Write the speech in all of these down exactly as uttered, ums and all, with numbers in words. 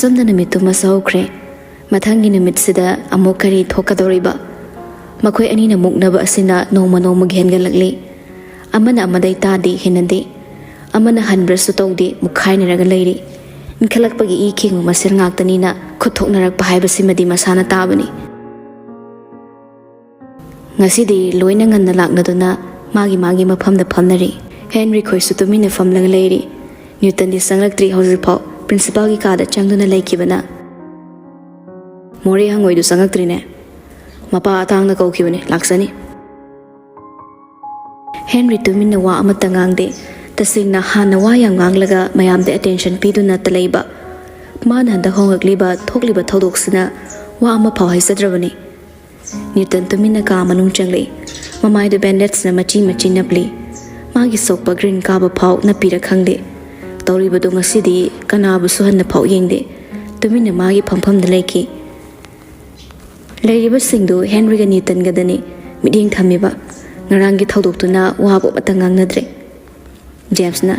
ꯑꯁꯨꯝꯅ ꯅꯨꯃꯤꯠꯇꯨꯃꯁꯨ ꯍꯧꯈ꯭ꯔꯦ꯫ ꯃꯊꯪꯒꯤ ꯅꯨꯃꯤꯠꯁꯤꯗ ꯑꯃꯨꯛ ꯀꯔꯤ ꯊꯣꯛꯀꯗꯧꯔꯤꯕ? ꯃꯈꯣꯏ ꯑꯅꯤꯅ ꯃꯨꯛꯅꯕ ꯑꯁꯤꯅ ꯅꯣꯡꯃ ꯅꯣꯡꯃꯒꯤ ꯍꯦꯟꯒꯠꯂꯛꯂꯤ꯫ ꯑꯃꯅ ꯑꯃꯗꯩ ꯇꯥꯗꯦ, ꯍꯦꯟꯅꯗꯦ꯫ ꯑꯃꯅ ꯍꯟꯕ꯭ꯔꯁꯨ ꯇꯧꯗꯦ, ꯃꯨꯛꯈꯥꯏꯅꯔꯒ ꯂꯩꯔꯤ꯫ ꯏꯟꯈꯠꯂꯛꯄꯒꯤ ꯏ ꯈꯦꯡꯕ ꯃꯁꯦꯜ ꯉꯥꯛꯇꯅꯤꯅ ꯈꯨꯠ ꯊꯣꯛꯅꯔꯛꯄ ꯍꯥꯏꯕꯁꯤꯃꯗꯤ ꯃꯁꯥꯅ ꯇꯥꯕꯅꯤ꯫ ꯉꯁꯤꯗꯤ ꯂꯣꯏꯅ ꯉꯟꯅ ꯂꯥꯛꯅꯗꯨꯅ ꯃꯥꯒꯤ ꯃꯥꯒꯤ ꯃꯐꯝꯗ ꯐꯝꯅꯔꯤ꯫ ꯍꯦꯟꯔꯤ ꯈꯣꯏꯁꯨ ꯇꯨꯃꯤꯟꯅ ꯐꯝꯂꯒ ꯂꯩꯔꯤ꯫ ꯅ꯭ꯌꯨꯇꯟꯗꯤ ꯆꯪꯂꯛꯇ꯭ꯔꯤ ꯍꯧꯖꯤꯛꯐꯥꯎ꯫ ꯄ꯭ꯔꯤꯟꯁꯤꯄꯥꯜꯒꯤ ꯀꯥꯗ ꯆꯪꯗꯨꯅ ꯂꯩꯈꯤꯕꯅ꯫ "ꯃꯣꯔꯦ ꯍꯪꯉꯣꯏꯗꯨ ꯆꯪꯉꯛꯇ꯭ꯔꯤꯅꯦ꯫ ꯃꯄꯥ ꯑꯇꯥꯡꯅ ꯀꯧꯈꯤꯕꯅꯦ, ꯂꯥꯛꯆꯅꯤ꯫" ꯍꯦꯟꯔꯤ ꯇꯨꯃꯤꯟꯅ ꯋꯥ ꯑꯃꯠꯇ ꯉꯥꯡꯗꯦ꯫ ꯇꯁꯦꯡꯅ ꯍꯥꯟꯅ ꯋꯥ ꯌꯥꯝ ꯉꯥꯡꯂꯒ ꯃꯌꯥꯝꯗ ꯑꯦꯇꯦꯟꯁꯟ ꯄꯤꯗꯨꯅ ꯂꯩꯕ꯫ ꯃꯥꯅ ꯍꯟꯗꯛ ꯍꯣꯡꯂꯛꯂꯤꯕ ꯊꯣꯛꯂꯤꯕ ꯊꯧꯗꯣꯛꯁꯤꯅ ꯋꯥ ꯑꯃꯐꯥꯎ ꯍꯥꯏꯖꯗ꯭ꯔꯕꯅꯤ꯫ ꯅ꯭ꯌꯨꯇꯟ ꯇꯨꯃꯤꯟꯅ ꯀꯥ ꯃꯅꯨꯡ ꯆꯪꯂꯛꯏ꯫ ꯃꯃꯥꯏꯗꯨ ꯕꯦꯟꯗꯦꯖꯅ ꯃꯆꯤ ꯃꯆꯤ ꯅꯞꯂꯤ꯫ ꯃꯥꯒꯤ ꯁꯣꯛꯄ ꯒ꯭ꯔꯤꯟ ꯀꯥꯕ ꯐꯥꯎ ꯅꯞꯄꯤꯔ ꯈꯪꯗꯦ꯫ ꯇꯧꯔꯤꯕꯗꯨ ꯉꯁꯤꯗꯤ ꯀꯅꯥꯕꯨꯁꯨ ꯍꯟꯅ ꯐꯥꯎ ꯌꯦꯡꯗꯦ꯫ ꯇꯨꯃꯤꯟꯅ ꯃꯥꯒꯤ ꯐꯝꯐꯝꯗ ꯂꯩꯈꯤ꯫ ꯂꯩꯔꯤꯕꯁꯤꯡꯗꯨ ꯍꯦꯟꯔꯤꯒ ꯅ꯭ꯌꯨꯇꯟꯒꯗꯅꯤ ꯃꯤꯠꯌꯦꯡ ꯊꯝꯃꯤꯕ꯫ ꯉꯔꯥꯡꯒꯤ ꯊꯧꯗꯣꯛꯇꯨꯅ ꯋꯥꯕꯨ ꯑꯃꯠꯇ ꯉꯥꯡꯅꯗ꯭ꯔꯦ꯫ ꯖꯦꯝꯁꯅ,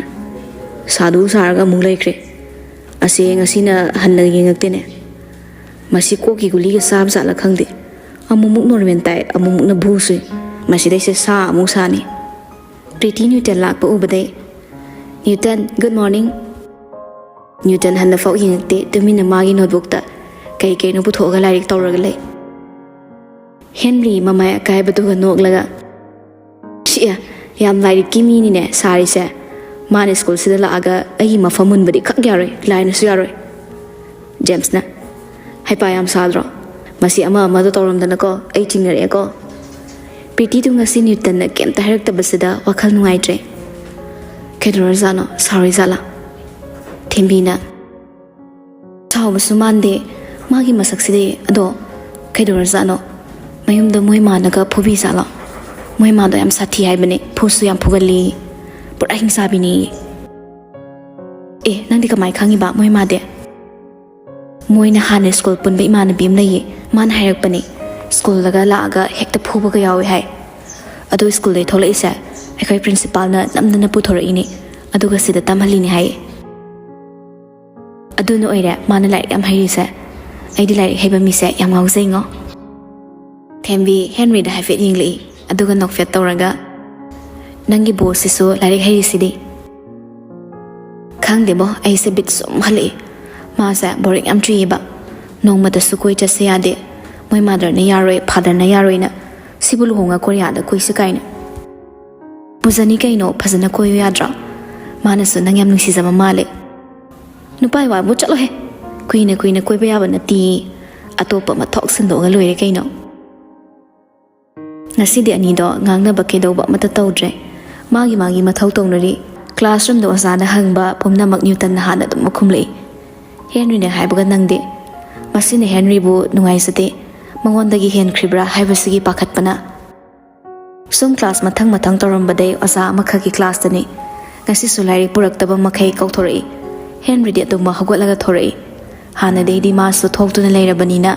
"ꯁꯥꯗꯨ ꯁꯥꯔꯒ ꯑꯃꯨꯛ ꯂꯩꯈ꯭ꯔꯦ꯫ ꯑꯁꯦ ꯉꯁꯤꯅ ꯍꯟꯅ ꯌꯦꯡꯉꯛꯇꯦꯅꯦ꯫ ꯃꯁꯤ ꯀꯣꯛꯀꯤ ꯒꯨꯂꯤꯒ ꯆꯥꯕ ꯖꯥꯠꯂ ꯈꯪꯗꯦ꯫ ꯑꯃꯨꯛꯃꯨꯛ ꯅꯣꯔꯃꯦꯜ ꯇꯥꯏ, ꯑꯃꯨꯛꯃꯨꯛꯅ ꯚꯨ ꯁꯨꯏ꯫ ꯃꯁꯤꯗꯩꯁꯦ ꯁꯥ ꯑꯃꯨꯛ ꯁꯥꯅꯤ꯫" ꯄ꯭ꯔꯤꯇꯤ ꯅ꯭ꯌꯨꯇꯟ ꯂꯥꯛꯄ ꯎꯕꯗꯩ, "ꯅ꯭ꯌꯨꯇꯟ, ꯒꯨꯗ ꯃꯣꯔꯅꯤꯡ꯫" ꯅ꯭ꯌꯨꯇꯟ ꯍꯟꯅ ꯐꯥꯎ ꯌꯦꯡꯉꯛꯇꯦ, ꯇꯨꯃꯤꯟꯅ ꯃꯥꯒꯤ ꯅꯣꯠꯕꯨꯛꯇ ꯀꯩ ꯀꯩꯅꯣ ꯄꯨꯊꯣꯛꯑꯒ ꯂꯥꯏꯔꯤꯛ ꯇꯧꯔꯒ ꯂꯩ꯫ ꯍꯦꯟꯔꯤ ꯃꯃꯥꯏ ꯑꯀꯥꯏꯕꯗꯨꯒ ꯅꯣꯛꯂꯒ, "ꯁꯤ, ꯑꯦ, ꯌꯥꯝ ꯂꯥꯏꯔꯤꯛꯀꯤ ꯃꯤꯅꯤꯅꯦ ꯁꯥꯔꯤꯁꯦ꯫ ꯃꯥꯅ ꯁ꯭ꯀꯨꯜꯁꯤꯗ ꯂꯥꯛꯑꯒ ꯑꯩꯒꯤ ꯃꯐꯝ ꯃꯨꯟꯕꯗꯤ ꯈꯛ ꯌꯥꯔꯣꯏ, ꯂꯥꯏꯅꯁꯨ ꯌꯥꯔꯣꯏ꯫" ꯖꯦꯝꯁꯅ, "ꯍꯩꯄꯥ ꯌꯥꯝ ꯁꯥꯗ꯭ꯔꯣ? ꯃꯁꯤ ꯑꯃ ꯑꯃꯗ ꯇꯧꯔꯝꯗꯅꯀꯣ ꯑꯩ ꯆꯤꯡꯅꯔꯛꯑꯦꯀꯣ꯫" ꯄ꯭ꯔꯤꯇꯤꯗꯨ ꯉꯁꯤ ꯅ꯭ꯌꯨꯇꯟꯅ ꯀꯩꯝꯇ ꯍꯥꯏꯔꯛꯇꯕꯁꯤꯗ ꯋꯥꯈꯜ ꯅꯨꯡꯉꯥꯏꯇ꯭ꯔꯦ꯫ "ꯀꯩꯗꯧꯔꯖꯥꯠꯅꯣ? ꯁꯥꯎꯔꯤꯖꯥꯠꯂꯥ?" ꯊꯦꯝꯕꯤꯅ, "ꯁꯥꯎꯕꯁꯨ ꯃꯥꯟꯗꯦ ꯃꯥꯒꯤ ꯃꯁꯛꯁꯤꯗꯤ꯫ ꯑꯗꯣ ꯀꯩꯗꯧꯔꯖꯥꯠꯅꯣ? ꯃꯌꯨꯝꯗ ꯃꯣꯏ ꯃꯥꯅꯒ ꯐꯨꯕꯤꯖꯥꯠꯂꯣ? ꯃꯣꯏ ꯃꯥꯗꯣ ꯌꯥꯝ ꯁꯥꯊꯤ ꯍꯥꯏꯕꯅꯦ, ꯐꯨꯁꯨ ꯌꯥꯝ ꯐꯨꯒꯜꯂꯤ꯫ ꯄꯨꯔꯥ ꯍꯤꯡꯆꯥꯕꯤꯅꯤ꯫" "ꯑꯦ, ꯅꯪꯗꯤ ꯀꯃꯥꯏ ꯈꯪꯉꯤꯕ ꯃꯣꯏ ꯃꯥꯗꯤ?" "ꯃꯣꯏꯅ ꯍꯥꯟꯅ ꯁ꯭ꯀꯨꯜ ꯄꯨꯟꯕ ꯏꯃꯥꯟꯅꯕꯤ ꯑꯃ ꯂꯩꯌꯦ, ꯃꯥꯅ ꯍꯥꯏꯔꯛꯄꯅꯦ꯫ ꯁ꯭ꯀꯨꯜꯗꯒ ꯂꯥꯛꯑꯒ ꯍꯦꯛꯇ ꯐꯨꯕꯒ ꯌꯥꯎꯋꯦ ꯍꯥꯏ꯫ ꯑꯗꯣ ꯁ꯭ꯀꯨꯜꯗꯩ ꯊꯣꯛꯂꯛꯏꯁꯦ ꯑꯩꯈꯣꯏ ꯄ꯭ꯔꯤꯟꯁꯤꯄꯥꯜꯅ ꯅꯝꯗꯅ ꯄꯨꯊꯣꯔꯛꯏꯅꯦ, ꯑꯗꯨꯒ ꯁꯤꯗ ꯇꯝꯍꯜꯂꯤꯅꯦ ꯍꯥꯏꯌꯦ꯫" ꯑꯗꯨꯅ ꯑꯣꯏꯔꯦ ꯃꯥꯅ ꯂꯥꯏꯔꯤꯛ ꯌꯥꯝ ꯍꯩꯔꯤꯁꯦ꯫ ꯑꯩꯗꯤ ꯂꯥꯏꯔꯤꯛ ꯍꯩꯕ ꯃꯤꯁꯦ ꯌꯥꯝ ꯉꯥꯎꯖꯩꯉꯣ꯫ ꯊꯦꯝꯕꯤ ꯍꯦꯟꯔꯤꯗ ꯍꯥꯏꯐꯦꯠ ꯌꯦꯡꯂꯛꯏ, ꯑꯗꯨꯒ ꯅꯣꯛꯐꯦꯠ ꯇꯧꯔꯒ, "ꯅꯪꯒꯤ ꯕꯣꯁꯁꯤꯁꯨ ꯂꯥꯏꯔꯤꯛ ꯍꯩꯔꯤꯁꯤꯗꯤ?" "ꯈꯪꯗꯦꯕꯣ, ꯑꯩꯁꯦ ꯕꯤꯠ ꯁꯨꯝ ꯍꯜꯂꯛꯏ꯫ ꯃꯥꯁꯦ ꯕꯣꯔꯤꯡ ꯌꯥꯝ ꯆꯨꯏꯌꯦꯕ꯫ ꯅꯣꯡꯃꯇꯁꯨ ꯀꯣꯏ ꯆꯠꯁꯦ ꯌꯥꯗꯦ꯫ ꯃꯣꯏ ꯃꯥꯗꯔꯅ ꯌꯥꯔꯣꯏ, ꯐꯥꯗꯔꯅ ꯌꯥꯔꯣꯏꯅ꯫ ꯁꯤꯕꯨ ꯂꯨꯍꯣꯡꯉ ꯀꯣꯔꯤꯌꯥꯗ ꯀꯣꯏꯁꯤ ꯀꯥꯏꯅ꯫ ꯄꯨꯖꯅꯤ ꯀꯩꯅꯣ, ꯐꯖꯅ ꯀꯣꯏꯌꯨ ꯌꯥꯗ꯭ꯔꯣ? ꯃꯥꯅꯁꯨ ꯅꯪ ꯌꯥꯝ ꯅꯨꯡꯁꯤꯖꯕ ꯃꯥꯜꯂꯦ꯫ ꯅꯨꯄꯥ ꯋꯥꯕꯨ ꯆꯠꯂꯣꯍꯦ꯫ ꯀꯨꯏꯅ ꯀꯨꯏꯅ ꯀꯣꯏꯕ ꯌꯥꯕ ꯅꯠꯇꯦ꯫ ꯑꯇꯣꯞꯄ ꯑꯃ ꯊꯣꯛ ꯁꯤꯟꯗꯣꯛꯑꯒ ꯂꯣꯏꯔꯦ ꯀꯩꯅꯣ꯫ ꯉꯁꯤꯗꯤ ꯑꯅꯤꯗꯣ ꯉꯥꯡꯅꯕ ꯀꯩꯗꯧꯕ ꯑꯃꯠꯇ ꯇꯧꯗ꯭ꯔꯦ꯫ ꯃꯥꯒꯤ ꯃꯥꯒꯤ ꯃꯊꯧ ꯇꯧꯅꯔꯤ꯫ ꯀ꯭ꯂꯥꯁꯔꯨꯝꯗ ꯑꯣꯖꯥꯅ ꯍꯪꯕ ꯄꯨꯝꯅꯃꯛ ꯅ꯭ꯌꯨꯇꯟꯅ ꯍꯥꯟꯅ ꯑꯗꯨꯝ ꯈꯨꯝꯂꯛꯏ꯫ ꯍꯦꯟꯔꯤꯅ ꯍꯥꯏꯕꯒ ꯅꯪꯗꯦ꯫ ꯃꯁꯤꯅ ꯍꯦꯟꯔꯤꯕꯨ ꯅꯨꯡꯉꯥꯏꯖꯗꯦ꯫ ꯃꯉꯣꯟꯗꯒꯤ ꯍꯦꯟꯈ꯭ꯔꯤꯕ꯭ꯔꯥ ꯍꯥꯏꯕꯁꯤꯒꯤ ꯄꯥꯈꯠꯄꯅ꯫ ꯁꯨꯝ ꯀ꯭ꯂꯥꯁ ꯃꯊꯪ ꯃꯊꯪ ꯇꯧꯔꯝꯕꯗꯩ ꯑꯣꯖꯥ ꯑꯃꯈꯛꯀꯤ ꯀ꯭ꯂꯥꯁꯇꯅꯤ꯫ ꯉꯁꯤꯁꯨ ꯂꯥꯏꯔꯤꯛ ꯄꯨꯔꯛꯇꯕ ꯃꯈꯩ ꯀꯧꯊꯣꯔꯛꯏ꯫ ꯍꯦꯟꯔꯤꯗꯤ ꯑꯗꯨꯝ ꯍꯧꯒꯠꯂꯒ ꯊꯣꯔꯛꯏ꯫ ꯍꯥꯟꯅꯗꯩꯗꯤ ꯃꯥꯁꯨ ꯊꯣꯛꯇꯨꯅ ꯂꯩꯔꯕꯅꯤꯅ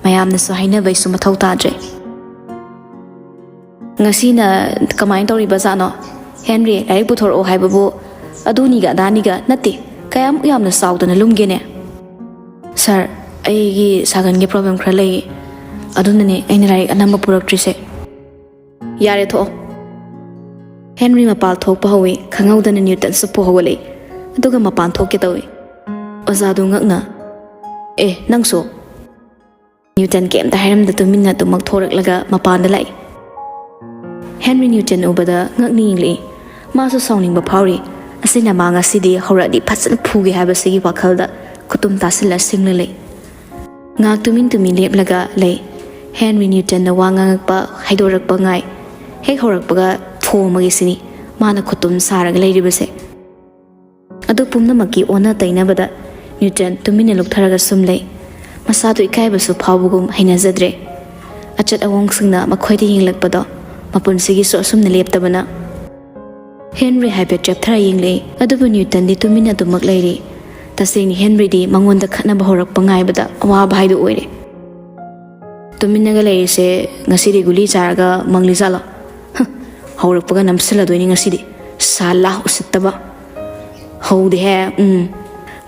ꯃꯌꯥꯝꯅꯁꯨ ꯍꯥꯏꯅꯕꯩꯁꯨ ꯃꯊꯧ ꯇꯥꯗ꯭ꯔꯦ꯫ "ꯉꯁꯤꯅ ꯀꯃꯥꯏꯅ ꯇꯧꯔꯤꯕꯖꯥꯠꯅꯣ? ꯍꯦꯟꯔꯤ, ꯂꯥꯏꯔꯤꯛ ꯄꯨꯊꯣꯔꯛꯑꯣ ꯍꯥꯏꯕꯕꯨ ꯑꯗꯨꯅꯤꯒ ꯑꯗꯥꯅꯤꯒ ꯅꯠꯇꯦ꯫ ꯀꯌꯥꯃꯨꯛ ꯌꯥꯝꯅ ꯆꯥꯎꯗꯅ ꯂꯨꯝꯒꯦꯅꯦ?" "ꯁꯥꯔ, ꯑꯩꯒꯤ ꯁꯥꯒꯟꯒꯤ ꯄ꯭ꯔꯣꯕ꯭ꯂꯦꯝ ꯈꯔ ꯂꯩꯌꯦ꯫ ꯑꯗꯨꯅꯅꯦ ꯑꯩꯅ ꯂꯥꯏꯔꯤꯛ ꯑꯅꯝꯕ ꯄꯨꯔꯛꯇ꯭ꯔꯤꯁꯦ꯫" "ꯌꯥꯔꯦ, ꯊꯣꯛꯑꯣ꯫" ꯍꯦꯟꯔꯤ ꯃꯄꯥꯟ ꯊꯣꯛꯄ ꯍꯧꯏ꯫ ꯈꯪꯍꯧꯗꯅ ꯅ꯭ꯌꯨꯇꯟꯁꯨ ꯄꯨ ꯍꯧꯒꯠꯂꯛꯏ꯫ ꯑꯗꯨꯒ ꯃꯄꯥꯟ ꯊꯣꯛꯀꯦ ꯇꯧꯏ꯫ ꯑꯣꯖꯥꯗꯨ ꯉꯛꯅ, "ꯑꯦ, ꯅꯪꯁꯨ?" ꯅ꯭ꯌꯨꯇꯟ ꯀꯩꯝꯇ ꯍꯥꯏꯔꯝꯗ ꯇꯨꯃꯤꯟꯅ ꯑꯗꯨꯃꯛ ꯊꯣꯔꯛꯂꯒ ꯃꯄꯥꯟꯗ ꯂꯥꯛꯏ꯫ ꯍꯦꯟꯔꯤ ꯅ꯭ꯌꯨꯇꯟ ꯎꯕꯗ ꯉꯛꯅ ꯌꯦꯡꯂꯛꯏ꯫ ꯃꯥꯁꯨ ꯁꯥꯎꯅꯤꯡꯕ ꯐꯥꯎꯔꯤ꯫ ꯑꯁꯤꯅ ꯃꯥ ꯉꯁꯤꯗꯤ ꯍꯧꯔꯛꯑꯗꯤ ꯐꯖꯅ ꯐꯨꯒꯦ ꯍꯥꯏꯕꯁꯤꯒꯤ ꯋꯥꯈꯜꯗ ꯈꯨꯇꯨꯝ ꯇꯥꯁꯤꯜꯂ ꯁꯤꯡꯂ ꯂꯩ꯫ ꯉꯥꯏꯍꯥꯛ ꯇꯨꯃꯤꯟ ꯇꯨꯃꯤꯟ ꯂꯦꯞꯂꯒ ꯂꯩ꯫ ꯍꯦꯟꯔꯤ ꯅ꯭ꯌꯨꯇꯟꯅ ꯋꯥ ꯉꯥꯡꯉꯛꯄ ꯍꯥꯏꯗꯣꯔꯛꯄ ꯉꯥꯏ꯫ ꯍꯦꯛ ꯍꯧꯔꯛꯄꯒ ꯐꯣꯝꯃꯒꯦ ꯁꯤꯅꯤ ꯃꯥꯅ ꯈꯨꯇꯨꯝ ꯁꯥꯔꯒ ꯂꯩꯔꯤꯕꯁꯦ꯫ ꯑꯗꯨ ꯄꯨꯝꯅꯃꯛꯀꯤ ꯑꯣꯟꯅ ꯇꯩꯅꯕꯗ ꯅ꯭ꯌꯨꯇꯟ ꯇꯨꯃꯤꯟꯅ ꯂꯨꯞꯊꯔꯒ ꯁꯨꯝ ꯂꯩ꯫ ꯃꯁꯥꯗꯨ ꯏꯀꯥꯏꯕꯁꯨ ꯐꯥꯎꯕꯒꯨꯝ ꯍꯩꯅꯖꯗ꯭ꯔꯦ꯫ ꯑꯆꯠ ꯑꯋꯣꯡꯁꯤꯡꯅ ꯃꯈꯣꯏꯗ ꯌꯦꯡꯂꯛꯄꯗꯣ ꯃꯄꯨꯟꯁꯤꯒꯤꯁꯨ ꯑꯁꯨꯝꯅ ꯂꯦꯞꯇꯕꯅ꯫ ꯍꯦꯟꯔꯤ ꯍꯥꯏꯐꯦꯠ ꯆꯦꯞꯊꯔ ꯌꯦꯡꯂꯛꯏ, ꯑꯗꯨꯕꯨ ꯅ꯭ꯌꯨꯇꯟꯗꯤ ꯇꯨꯃꯤꯟꯅ ꯑꯗꯨꯃꯛ ꯂꯩꯔꯤ꯫ ꯇꯁꯦꯡꯅ ꯍꯦꯟꯔꯤꯗꯤ ꯃꯉꯣꯟꯗ ꯈꯠꯅꯕ ꯍꯧꯔꯛꯄ ꯉꯥꯏꯕꯗ ꯑꯋꯥꯕ ꯍꯥꯏꯗꯨ ꯑꯣꯏꯔꯦ꯫ "ꯇꯨꯃꯤꯟꯅꯒ ꯂꯩꯔꯤꯁꯦ ꯉꯁꯤꯗꯤ ꯒꯨꯂꯤ ꯆꯥꯔꯒ ꯃꯪꯂꯤ ꯖꯥꯠꯂꯣ? ꯍ, ꯍꯧꯔꯛꯄꯒ ꯅꯝꯁꯤꯜꯂꯗꯣꯏꯅꯤ ꯉꯁꯤꯗꯤ꯫ ꯁꯥꯂꯥ ꯎꯁꯤꯠꯇꯕ꯫ ꯍꯧꯗꯦꯍꯦ, ꯎꯝ꯫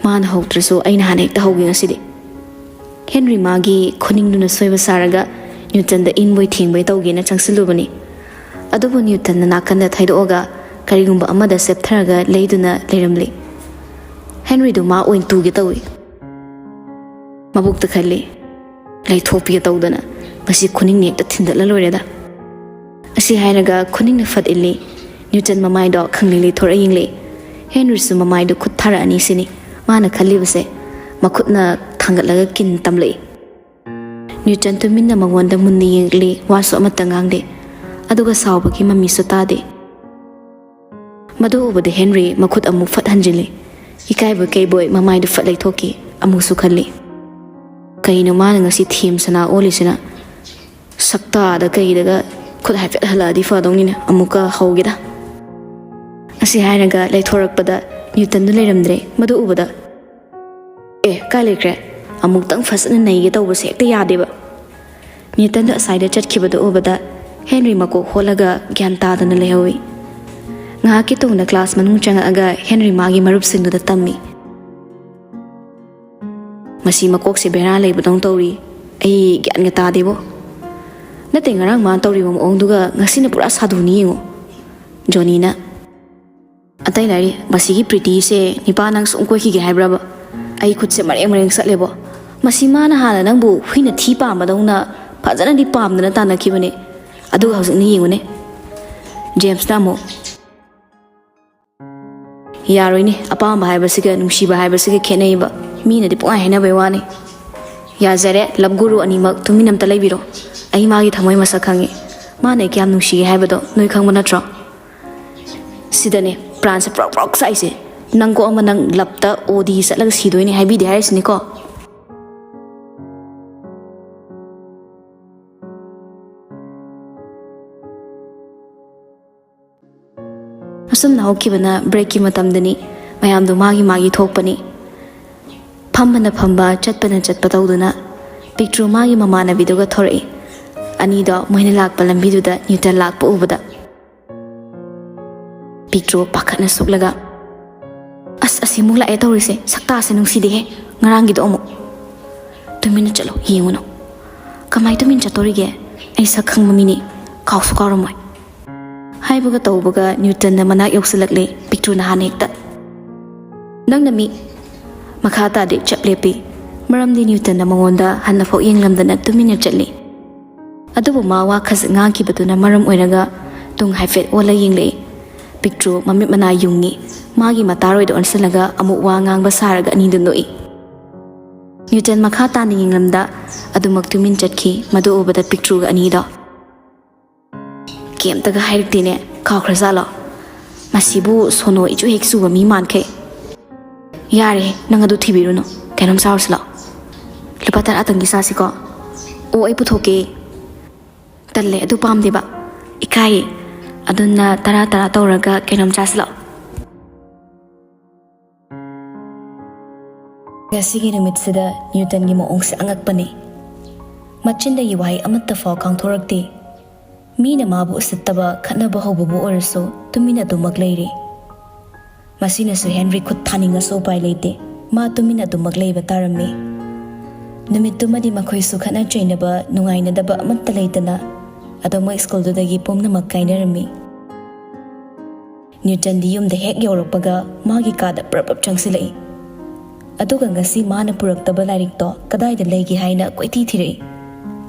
ꯃꯥꯅ ꯍꯧꯗ꯭ꯔꯁꯨ ꯑꯩꯅ ꯍꯥꯟꯅ ꯍꯦꯛꯇ ꯍꯧꯒꯦ ꯉꯁꯤꯗꯤ꯫ ꯍꯦꯟꯔꯤ ꯃꯥꯒꯤ ꯈꯨꯅꯤꯡꯗꯨꯅ ꯁꯣꯏꯕ ꯁꯥꯔꯒ ꯅ꯭ꯌꯨꯇꯟꯗ ꯏꯟꯕꯣꯏ ꯊꯦꯡꯕꯣꯏ ꯇꯧꯒꯦꯅ ꯆꯪꯁꯤꯜꯂꯨꯕꯅꯤ꯫ ꯑꯗꯨꯕꯨ ꯅ꯭ꯌꯨꯇꯟꯅ ꯅꯥꯀꯟꯗ ꯊꯩꯗꯣꯛꯑꯒ ꯀꯔꯤꯒꯨꯝꯕ ꯑꯃꯗ ꯆꯦꯞꯊꯔꯒ ꯂꯩꯗꯨꯅ ꯂꯩꯔꯝꯂꯤ꯫ ꯍꯦꯟꯔꯤꯗꯨ ꯃꯥ ꯑꯣꯏꯅ ꯇꯨꯒꯦ ꯇꯧꯏ꯫ ꯃꯕꯨꯛꯇ ꯈꯜꯂꯤ, "ꯂꯩꯊꯣꯛꯄꯤꯒꯦ ꯇꯧꯗꯅ ꯉꯁꯤ ꯈꯨꯅꯤꯡꯅ ꯍꯦꯛꯇ ꯊꯤꯟꯗꯠꯂ ꯂꯣꯏꯔꯦꯗ"꯫ ꯑꯁꯤ ꯍꯥꯏꯔꯒ ꯈꯨꯅꯤꯡꯅ ꯐꯠ ꯏꯜꯂꯤ꯫ ꯅ꯭ꯌꯨꯇꯟ ꯃꯃꯥꯏꯗꯣ ꯈꯪꯂꯤ ꯂꯩꯊꯣꯔꯛ ꯌꯦꯡꯂꯤ꯫ ꯍꯦꯟꯔꯤꯁꯨ ꯃꯃꯥꯏꯗꯨ ꯈꯨꯠ ꯊꯥꯔꯛꯑꯅꯤ ꯁꯤꯅꯤ ꯃꯥꯅ ꯈꯜꯂꯤꯕꯁꯦ꯫ ꯃꯈꯨꯠꯅ ꯊꯥꯡꯒꯠꯂꯒ ꯀꯤꯟ ꯇꯝꯂꯛꯏ꯫ ꯅ꯭ꯌꯨꯇꯟ ꯇꯨꯃꯤꯟꯅ ꯃꯉꯣꯟꯗ ꯃꯨꯟꯅ ꯌꯦꯡꯂꯤ, ꯋꯥꯁꯨ ꯑꯃꯠꯇ ꯉꯥꯡꯗꯦ꯫ ꯑꯗꯨꯒ ꯁꯥꯎꯕꯒꯤ ꯃꯃꯤꯁꯨ ꯇꯥꯗꯦ꯫ ꯃꯗꯨ ꯎꯕꯗ ꯍꯦꯟꯔꯤ ꯃꯈꯨꯠ ꯑꯃꯨꯛ ꯐꯠ ꯍꯟꯖꯤꯜꯂꯤ꯫ ꯏꯀꯥꯏꯕꯣꯏ ꯀꯩꯕꯣꯏ ꯃꯃꯥꯏꯗꯨ ꯐꯠ ꯂꯩꯊꯣꯛꯈꯤ꯫ ꯑꯃꯨꯛꯁꯨ ꯈꯜꯂꯤ, "ꯀꯩꯅꯣ ꯃꯥꯅ ꯉꯁꯤ ꯊꯦꯝ ꯁꯅꯥ ꯑꯣꯜꯂꯤꯁꯤꯅ? ꯁꯛꯇꯥꯗ ꯀꯩꯗꯒ ꯈꯨꯠ ꯍꯥꯏꯐꯦꯠ ꯍꯜꯂꯛꯑꯗꯤ ꯐꯗꯧꯅꯤꯅꯦ꯫ ꯑꯃꯨꯛꯀ ꯍꯧꯒꯦꯗ"꯫ ꯑꯁꯤ ꯍꯥꯏꯔꯒ ꯂꯩꯊꯣꯔꯛꯄꯗ ꯅ꯭ꯌꯨꯇꯟꯗꯨ ꯂꯩꯔꯝꯗ꯭ꯔꯦ꯫ ꯃꯗꯨ ꯎꯕꯗ, "ꯑꯦ, ꯀꯥꯏ ꯂꯩꯈ꯭ꯔꯦ? ꯑꯃꯨꯛꯇꯪ ꯐꯖꯅ ꯅꯩꯒꯦ ꯇꯧꯕꯁꯦ ꯍꯦꯛꯇ ꯌꯥꯗꯦꯕ"꯫ ꯅ꯭ꯌꯨꯇꯟꯗ ꯑꯁꯥꯏꯗ ꯆꯠꯈꯤꯕꯗꯨ ꯎꯕꯗ ꯍꯦꯟꯔꯤ ꯃꯀꯣꯛ ꯍꯣꯠꯂꯒ ꯒ꯭ꯌꯥꯟ ꯇꯥꯗꯅ ꯂꯩꯍꯧꯏ꯫ ꯉꯥꯏꯍꯥꯛꯀꯤ ꯇꯨꯡꯗ ꯀ꯭ꯂꯥꯁ ꯃꯅꯨꯡ ꯆꯪꯉꯛꯑꯒ ꯍꯦꯟꯔꯤ ꯃꯥꯒꯤ ꯃꯔꯨꯞꯁꯤꯡꯗꯨꯗ ꯇꯝꯃꯤ꯫ "ꯃꯁꯤ ꯃꯀꯣꯛꯁꯦ ꯕꯦꯔꯥ ꯂꯩꯕꯗꯧꯅ ꯇꯧꯔꯤ꯫ ꯑꯩ ꯒ꯭ꯌꯥꯟꯒ ꯇꯥꯗꯦꯕꯣ꯫ ꯅꯠꯇꯦ, ꯉꯔꯥꯡ ꯃꯥꯅ ꯇꯧꯔꯤꯕ ꯃꯑꯣꯡꯗꯨꯒ ꯉꯁꯤꯅ ꯄꯨꯔꯥ ꯁꯥꯗꯨꯅꯤ ꯌꯦꯡꯉꯣ"꯫ ꯖꯣꯅꯤꯅ, "ꯑꯇꯩ ꯂꯥꯏꯔꯤ, ꯃꯁꯤꯒꯤ ꯄ꯭ꯔꯤꯇꯤꯁꯦ ꯅꯤꯄꯥ ꯅꯪ ꯁꯨꯝ ꯀꯣꯏꯈꯤꯒꯦ ꯍꯥꯏꯕ꯭ꯔꯕ? ꯑꯩ ꯈꯨꯠꯁꯦ ꯃꯔꯦꯡ ꯃꯔꯦꯡ ꯆꯠꯂꯦꯕꯣ꯫ ꯃꯁꯤ ꯃꯥꯅ ꯍꯥꯟꯅ ꯅꯪꯕꯨ ꯍꯨꯏꯅ ꯊꯤ ꯄꯥꯝꯕꯗꯧꯅ ꯐꯖꯅꯗꯤ ꯄꯥꯝꯗꯅ ꯇꯥꯟꯅꯈꯤꯕꯅꯦ꯫ ꯑꯗꯨꯒ ꯍꯧꯖꯤꯛꯅ ꯌꯦꯡꯉꯨꯅꯦ"꯫ ꯖꯦꯝꯁꯅ ꯑꯃꯨꯛ, "ꯌꯥꯔꯣꯏꯅꯦ, ꯑꯄꯥꯝꯕ ꯍꯥꯏꯕꯁꯤꯒ ꯅꯨꯡꯁꯤꯕ ꯍꯥꯏꯕꯁꯤꯒ ꯈꯦꯠꯅꯩꯕ꯫ ꯃꯤꯅꯗꯤ ꯄꯨꯡꯍꯥꯏ ꯍꯥꯏꯅꯕꯩ ꯋꯥꯅꯤ"꯫ "ꯌꯥꯖꯔꯦ, ꯂꯞ ꯒꯨꯔꯨ ꯑꯅꯤꯃꯛ ꯇꯨꯃꯤꯟ ꯑꯝꯇ ꯂꯩꯕꯤꯔꯣ꯫ ꯑꯩ ꯃꯥꯒꯤ ꯊꯃꯣꯏ ꯃꯁꯛ ꯈꯪꯉꯤ꯫ ꯃꯥꯅ ꯑꯩ ꯀꯌꯥꯝ ꯅꯨꯡꯁꯤꯒꯦ ꯍꯥꯏꯕꯗꯣ ꯅꯣꯏ ꯈꯪꯕ ꯅꯠꯇ꯭ꯔꯣ? ꯁꯤꯗꯅꯦ ꯄ꯭ꯔꯥꯟꯁꯦ ꯄ꯭ꯔꯣꯛ ꯄ꯭ꯔꯣꯛ ꯆꯥꯛꯏꯁꯦ꯫ ꯅꯪ ꯀꯣꯛ ꯑꯃ ꯅꯪ ꯂꯞꯇ ꯑꯣ ꯗꯤ ꯆꯠꯂꯒ ꯁꯤꯗꯣꯏꯅꯦ ꯍꯥꯏꯕꯤꯗꯦ ꯍꯥꯏꯔꯤꯁꯤꯅꯤꯀꯣ"꯫ ꯑꯁꯨꯝꯅ ꯍꯧꯈꯤꯕꯅ ꯕ꯭ꯔꯦꯛꯀꯤ ꯃꯇꯝꯗꯅꯤ꯫ ꯃꯌꯥꯝꯗꯣ ꯃꯥꯒꯤ ꯃꯥꯒꯤ ꯊꯣꯛꯄꯅꯤ꯫ ꯐꯝꯕꯅ ꯐꯝꯕ, ꯆꯠꯄꯅ ꯆꯠꯄ ꯇꯧꯗꯨꯅ ꯄꯤꯛꯇ꯭ꯔꯨ ꯃꯥꯒꯤ ꯃꯃꯥꯟꯅꯕꯤꯗꯨꯒ ꯊꯣꯔꯛꯏ꯫ ꯑꯅꯤꯗꯣ ꯃꯣꯏꯅ ꯂꯥꯛꯄ ꯂꯝꯕꯤꯗꯨꯗ ꯅ꯭ꯌꯨꯇꯟ ꯂꯥꯛꯄ ꯎꯕꯗ ꯄꯤꯛꯇ꯭ꯔꯨ ꯄꯥꯈꯠꯅ ꯁꯨꯛꯂꯒ, "ꯑꯁ, ꯑꯁꯤ ꯁꯤꯃꯨꯛ ꯂꯥꯛꯑꯦ ꯇꯧꯔꯤꯁꯦ, ꯁꯛꯇꯥꯁꯦ ꯅꯨꯡꯁꯤꯗꯦꯍꯦ꯫ ꯉꯔꯥꯡꯒꯤꯗꯣ ꯑꯃꯨꯛ꯫ "ꯇꯨꯃꯤꯟꯅ ꯆꯠꯂꯣ, ꯌꯦꯡꯉꯨꯅꯨ꯫ ꯀꯃꯥꯏ ꯇꯨꯃꯤꯟ ꯆꯠꯇꯣꯔꯤꯒꯦ? ꯑꯩ ꯁꯛ ꯈꯪꯕ ꯃꯤꯅꯤ, ꯀꯥꯎꯁꯨ ꯀꯥꯎꯔꯝꯃꯣꯏ" ꯍꯥꯏꯕꯒ ꯇꯧꯕꯒ ꯅ꯭ꯌꯨꯇꯟꯅ ꯃꯅꯥꯛ ꯌꯧꯁꯤꯜꯂꯛꯂꯦ, ꯄꯤꯛꯇ꯭ꯔꯨꯅ ꯍꯥꯟꯅ ꯍꯦꯛꯇ꯫ "ꯅꯪꯅ ꯃꯤ?" ꯃꯈꯥ ꯇꯥꯗꯦ, ꯆꯞ ꯂꯦꯞꯄꯤ꯫ ꯃꯔꯝꯗꯤ ꯅ꯭ꯌꯨꯇꯟꯅ ꯃꯉꯣꯟꯗ ꯍꯟꯅꯐꯥꯎ ꯌꯦꯡꯂꯝꯗꯅ ꯇꯨꯃꯤꯟꯅ ꯆꯠꯂꯤ꯫ ꯑꯗꯨꯕꯨ ꯃꯥ ꯋꯥ ꯈꯖꯤꯛ ꯉꯥꯡꯈꯤꯕꯗꯨꯅ ꯃꯔꯝ ꯑꯣꯏꯔꯒ ꯇꯨꯡ ꯍꯥꯏꯐꯦꯠ ꯑꯣꯜꯂ ꯌꯦꯡꯂꯛꯏ꯫ ꯄꯤꯛꯇ꯭ꯔꯨ ꯃꯃꯤꯠ ꯃꯅꯥ ꯌꯨꯡꯉꯤ꯫ ꯃꯥꯒꯤ ꯃꯇꯥꯔꯣꯏꯗ ꯑꯣꯟꯁꯤꯜꯂꯒ ꯑꯃꯨꯛ ꯋꯥ ꯉꯥꯡꯕ ꯁꯥꯔꯒ ꯑꯅꯤꯗꯨ ꯅꯣꯛꯏ꯫ ꯅ꯭ꯌꯨꯇꯟ ꯃꯈꯥ ꯇꯥꯅ ꯌꯦꯡꯂꯝꯗ ꯑꯗꯨꯃꯛ ꯇꯨꯃꯤꯟ ꯆꯠꯈꯤ꯫ ꯃꯗꯨ ꯎꯕꯗ ꯄꯤꯛꯇ꯭ꯔꯨꯒ ꯑꯅꯤꯗꯣ "ꯀꯩꯝꯇꯒ ꯍꯥꯏꯔꯛꯇꯦꯅꯦ, ꯀꯥꯎꯈ꯭ꯔꯖꯥꯠꯂꯣ? ꯃꯁꯤꯕꯨ ꯁꯣꯅꯣ ꯏꯆꯨ ꯍꯦꯛ ꯆꯨꯕ ꯃꯤ ꯃꯥꯟꯈꯩ꯫ ꯌꯥꯔꯦ, ꯅꯪ ꯑꯗꯨ ꯊꯤꯕꯤꯔꯨꯅꯨ, ꯀꯩꯅꯣꯝ ꯆꯥꯔꯨꯁꯤ ꯂꯥꯛꯑꯣ꯫ ꯂꯨꯄꯥ ꯇꯔꯥꯇꯪꯒꯤ ꯆꯥꯁꯤꯀꯣ?" "ꯑꯣ, ꯑꯩ ꯄꯨꯊꯣꯛꯀꯦ꯫" "ꯇꯜꯂꯦ, ꯑꯗꯨ ꯄꯥꯝꯗꯦꯕ, ꯏꯀꯥꯏꯌꯦ꯫ ꯑꯗꯨꯅ ꯇꯔꯥ ꯇꯔꯥ ꯇꯧꯔꯒ ꯀꯩꯅꯣꯝ ꯆꯥꯁꯤ ꯂꯥꯛꯑꯣ꯫" ꯉꯁꯤꯒꯤ ꯅꯨꯃꯤꯠꯁꯤꯗ ꯅ꯭ꯌꯨꯇꯟꯒꯤ ꯃꯑꯣꯡꯁꯦ ꯑꯉꯛꯄꯅꯤ꯫ ꯃꯆꯤꯟꯗꯒꯤ ꯋꯥꯍꯩ ꯑꯃꯠꯇ ꯐꯥꯎ ꯀꯥꯡꯊꯣꯔꯛꯇꯦ꯫ ꯃꯤꯅ ꯃꯥꯕꯨ ꯎꯁꯤꯠꯇꯕ, ꯈꯠꯅꯕ ꯍꯧꯕꯕꯨ ꯑꯣꯏꯔꯁꯨ ꯇꯨꯃꯤꯟꯅ ꯑꯗꯨꯃꯛ ꯂꯩꯔꯤ꯫ ꯃꯁꯤꯅꯁꯨ ꯍꯦꯟꯔꯤ ꯈꯨꯠ ꯊꯥꯅꯤꯡꯉꯁꯨ ꯎꯄꯥꯏ ꯂꯩꯇꯦ꯫ ꯃꯥ ꯇꯨꯃꯤꯟꯅ ꯑꯗꯨꯃꯛ ꯂꯩꯕ ꯇꯥꯔꯝꯃꯤ꯫ ꯅꯨꯃꯤꯠꯇꯨꯃꯗꯤ ꯃꯈꯣꯏꯁꯨ ꯈꯠꯅ ꯆꯩꯅꯕ, ꯅꯨꯡꯉꯥꯏꯅꯗꯕ ꯑꯃꯠꯇ ꯂꯩꯇꯅ ꯑꯗꯨꯃꯛ ꯁ꯭ꯀꯨꯜꯗꯨꯗꯒꯤ ꯄꯨꯝꯅꯃꯛ ꯀꯥꯏꯅꯔꯝꯃꯤ꯫ ꯅ꯭ꯌꯨꯇꯟꯗꯤ ꯌꯨꯝꯗ ꯍꯦꯛ ꯌꯧꯔꯛꯄꯒ ꯃꯥꯒꯤ ꯀꯥꯗ ꯄ꯭ꯔꯞ ꯄ꯭ꯔꯞ ꯆꯪꯁꯤꯜꯂꯛꯏ꯫ ꯑꯗꯨꯒ ꯉꯁꯤ ꯃꯥꯅ ꯄꯨꯔꯛꯇꯕ ꯂꯥꯏꯔꯤꯛꯇꯣ ꯀꯗꯥꯏꯗ ꯂꯩꯒꯦ ꯍꯥꯏꯅ ꯀꯣꯏꯊꯤ ꯊꯤꯔꯛꯏ꯫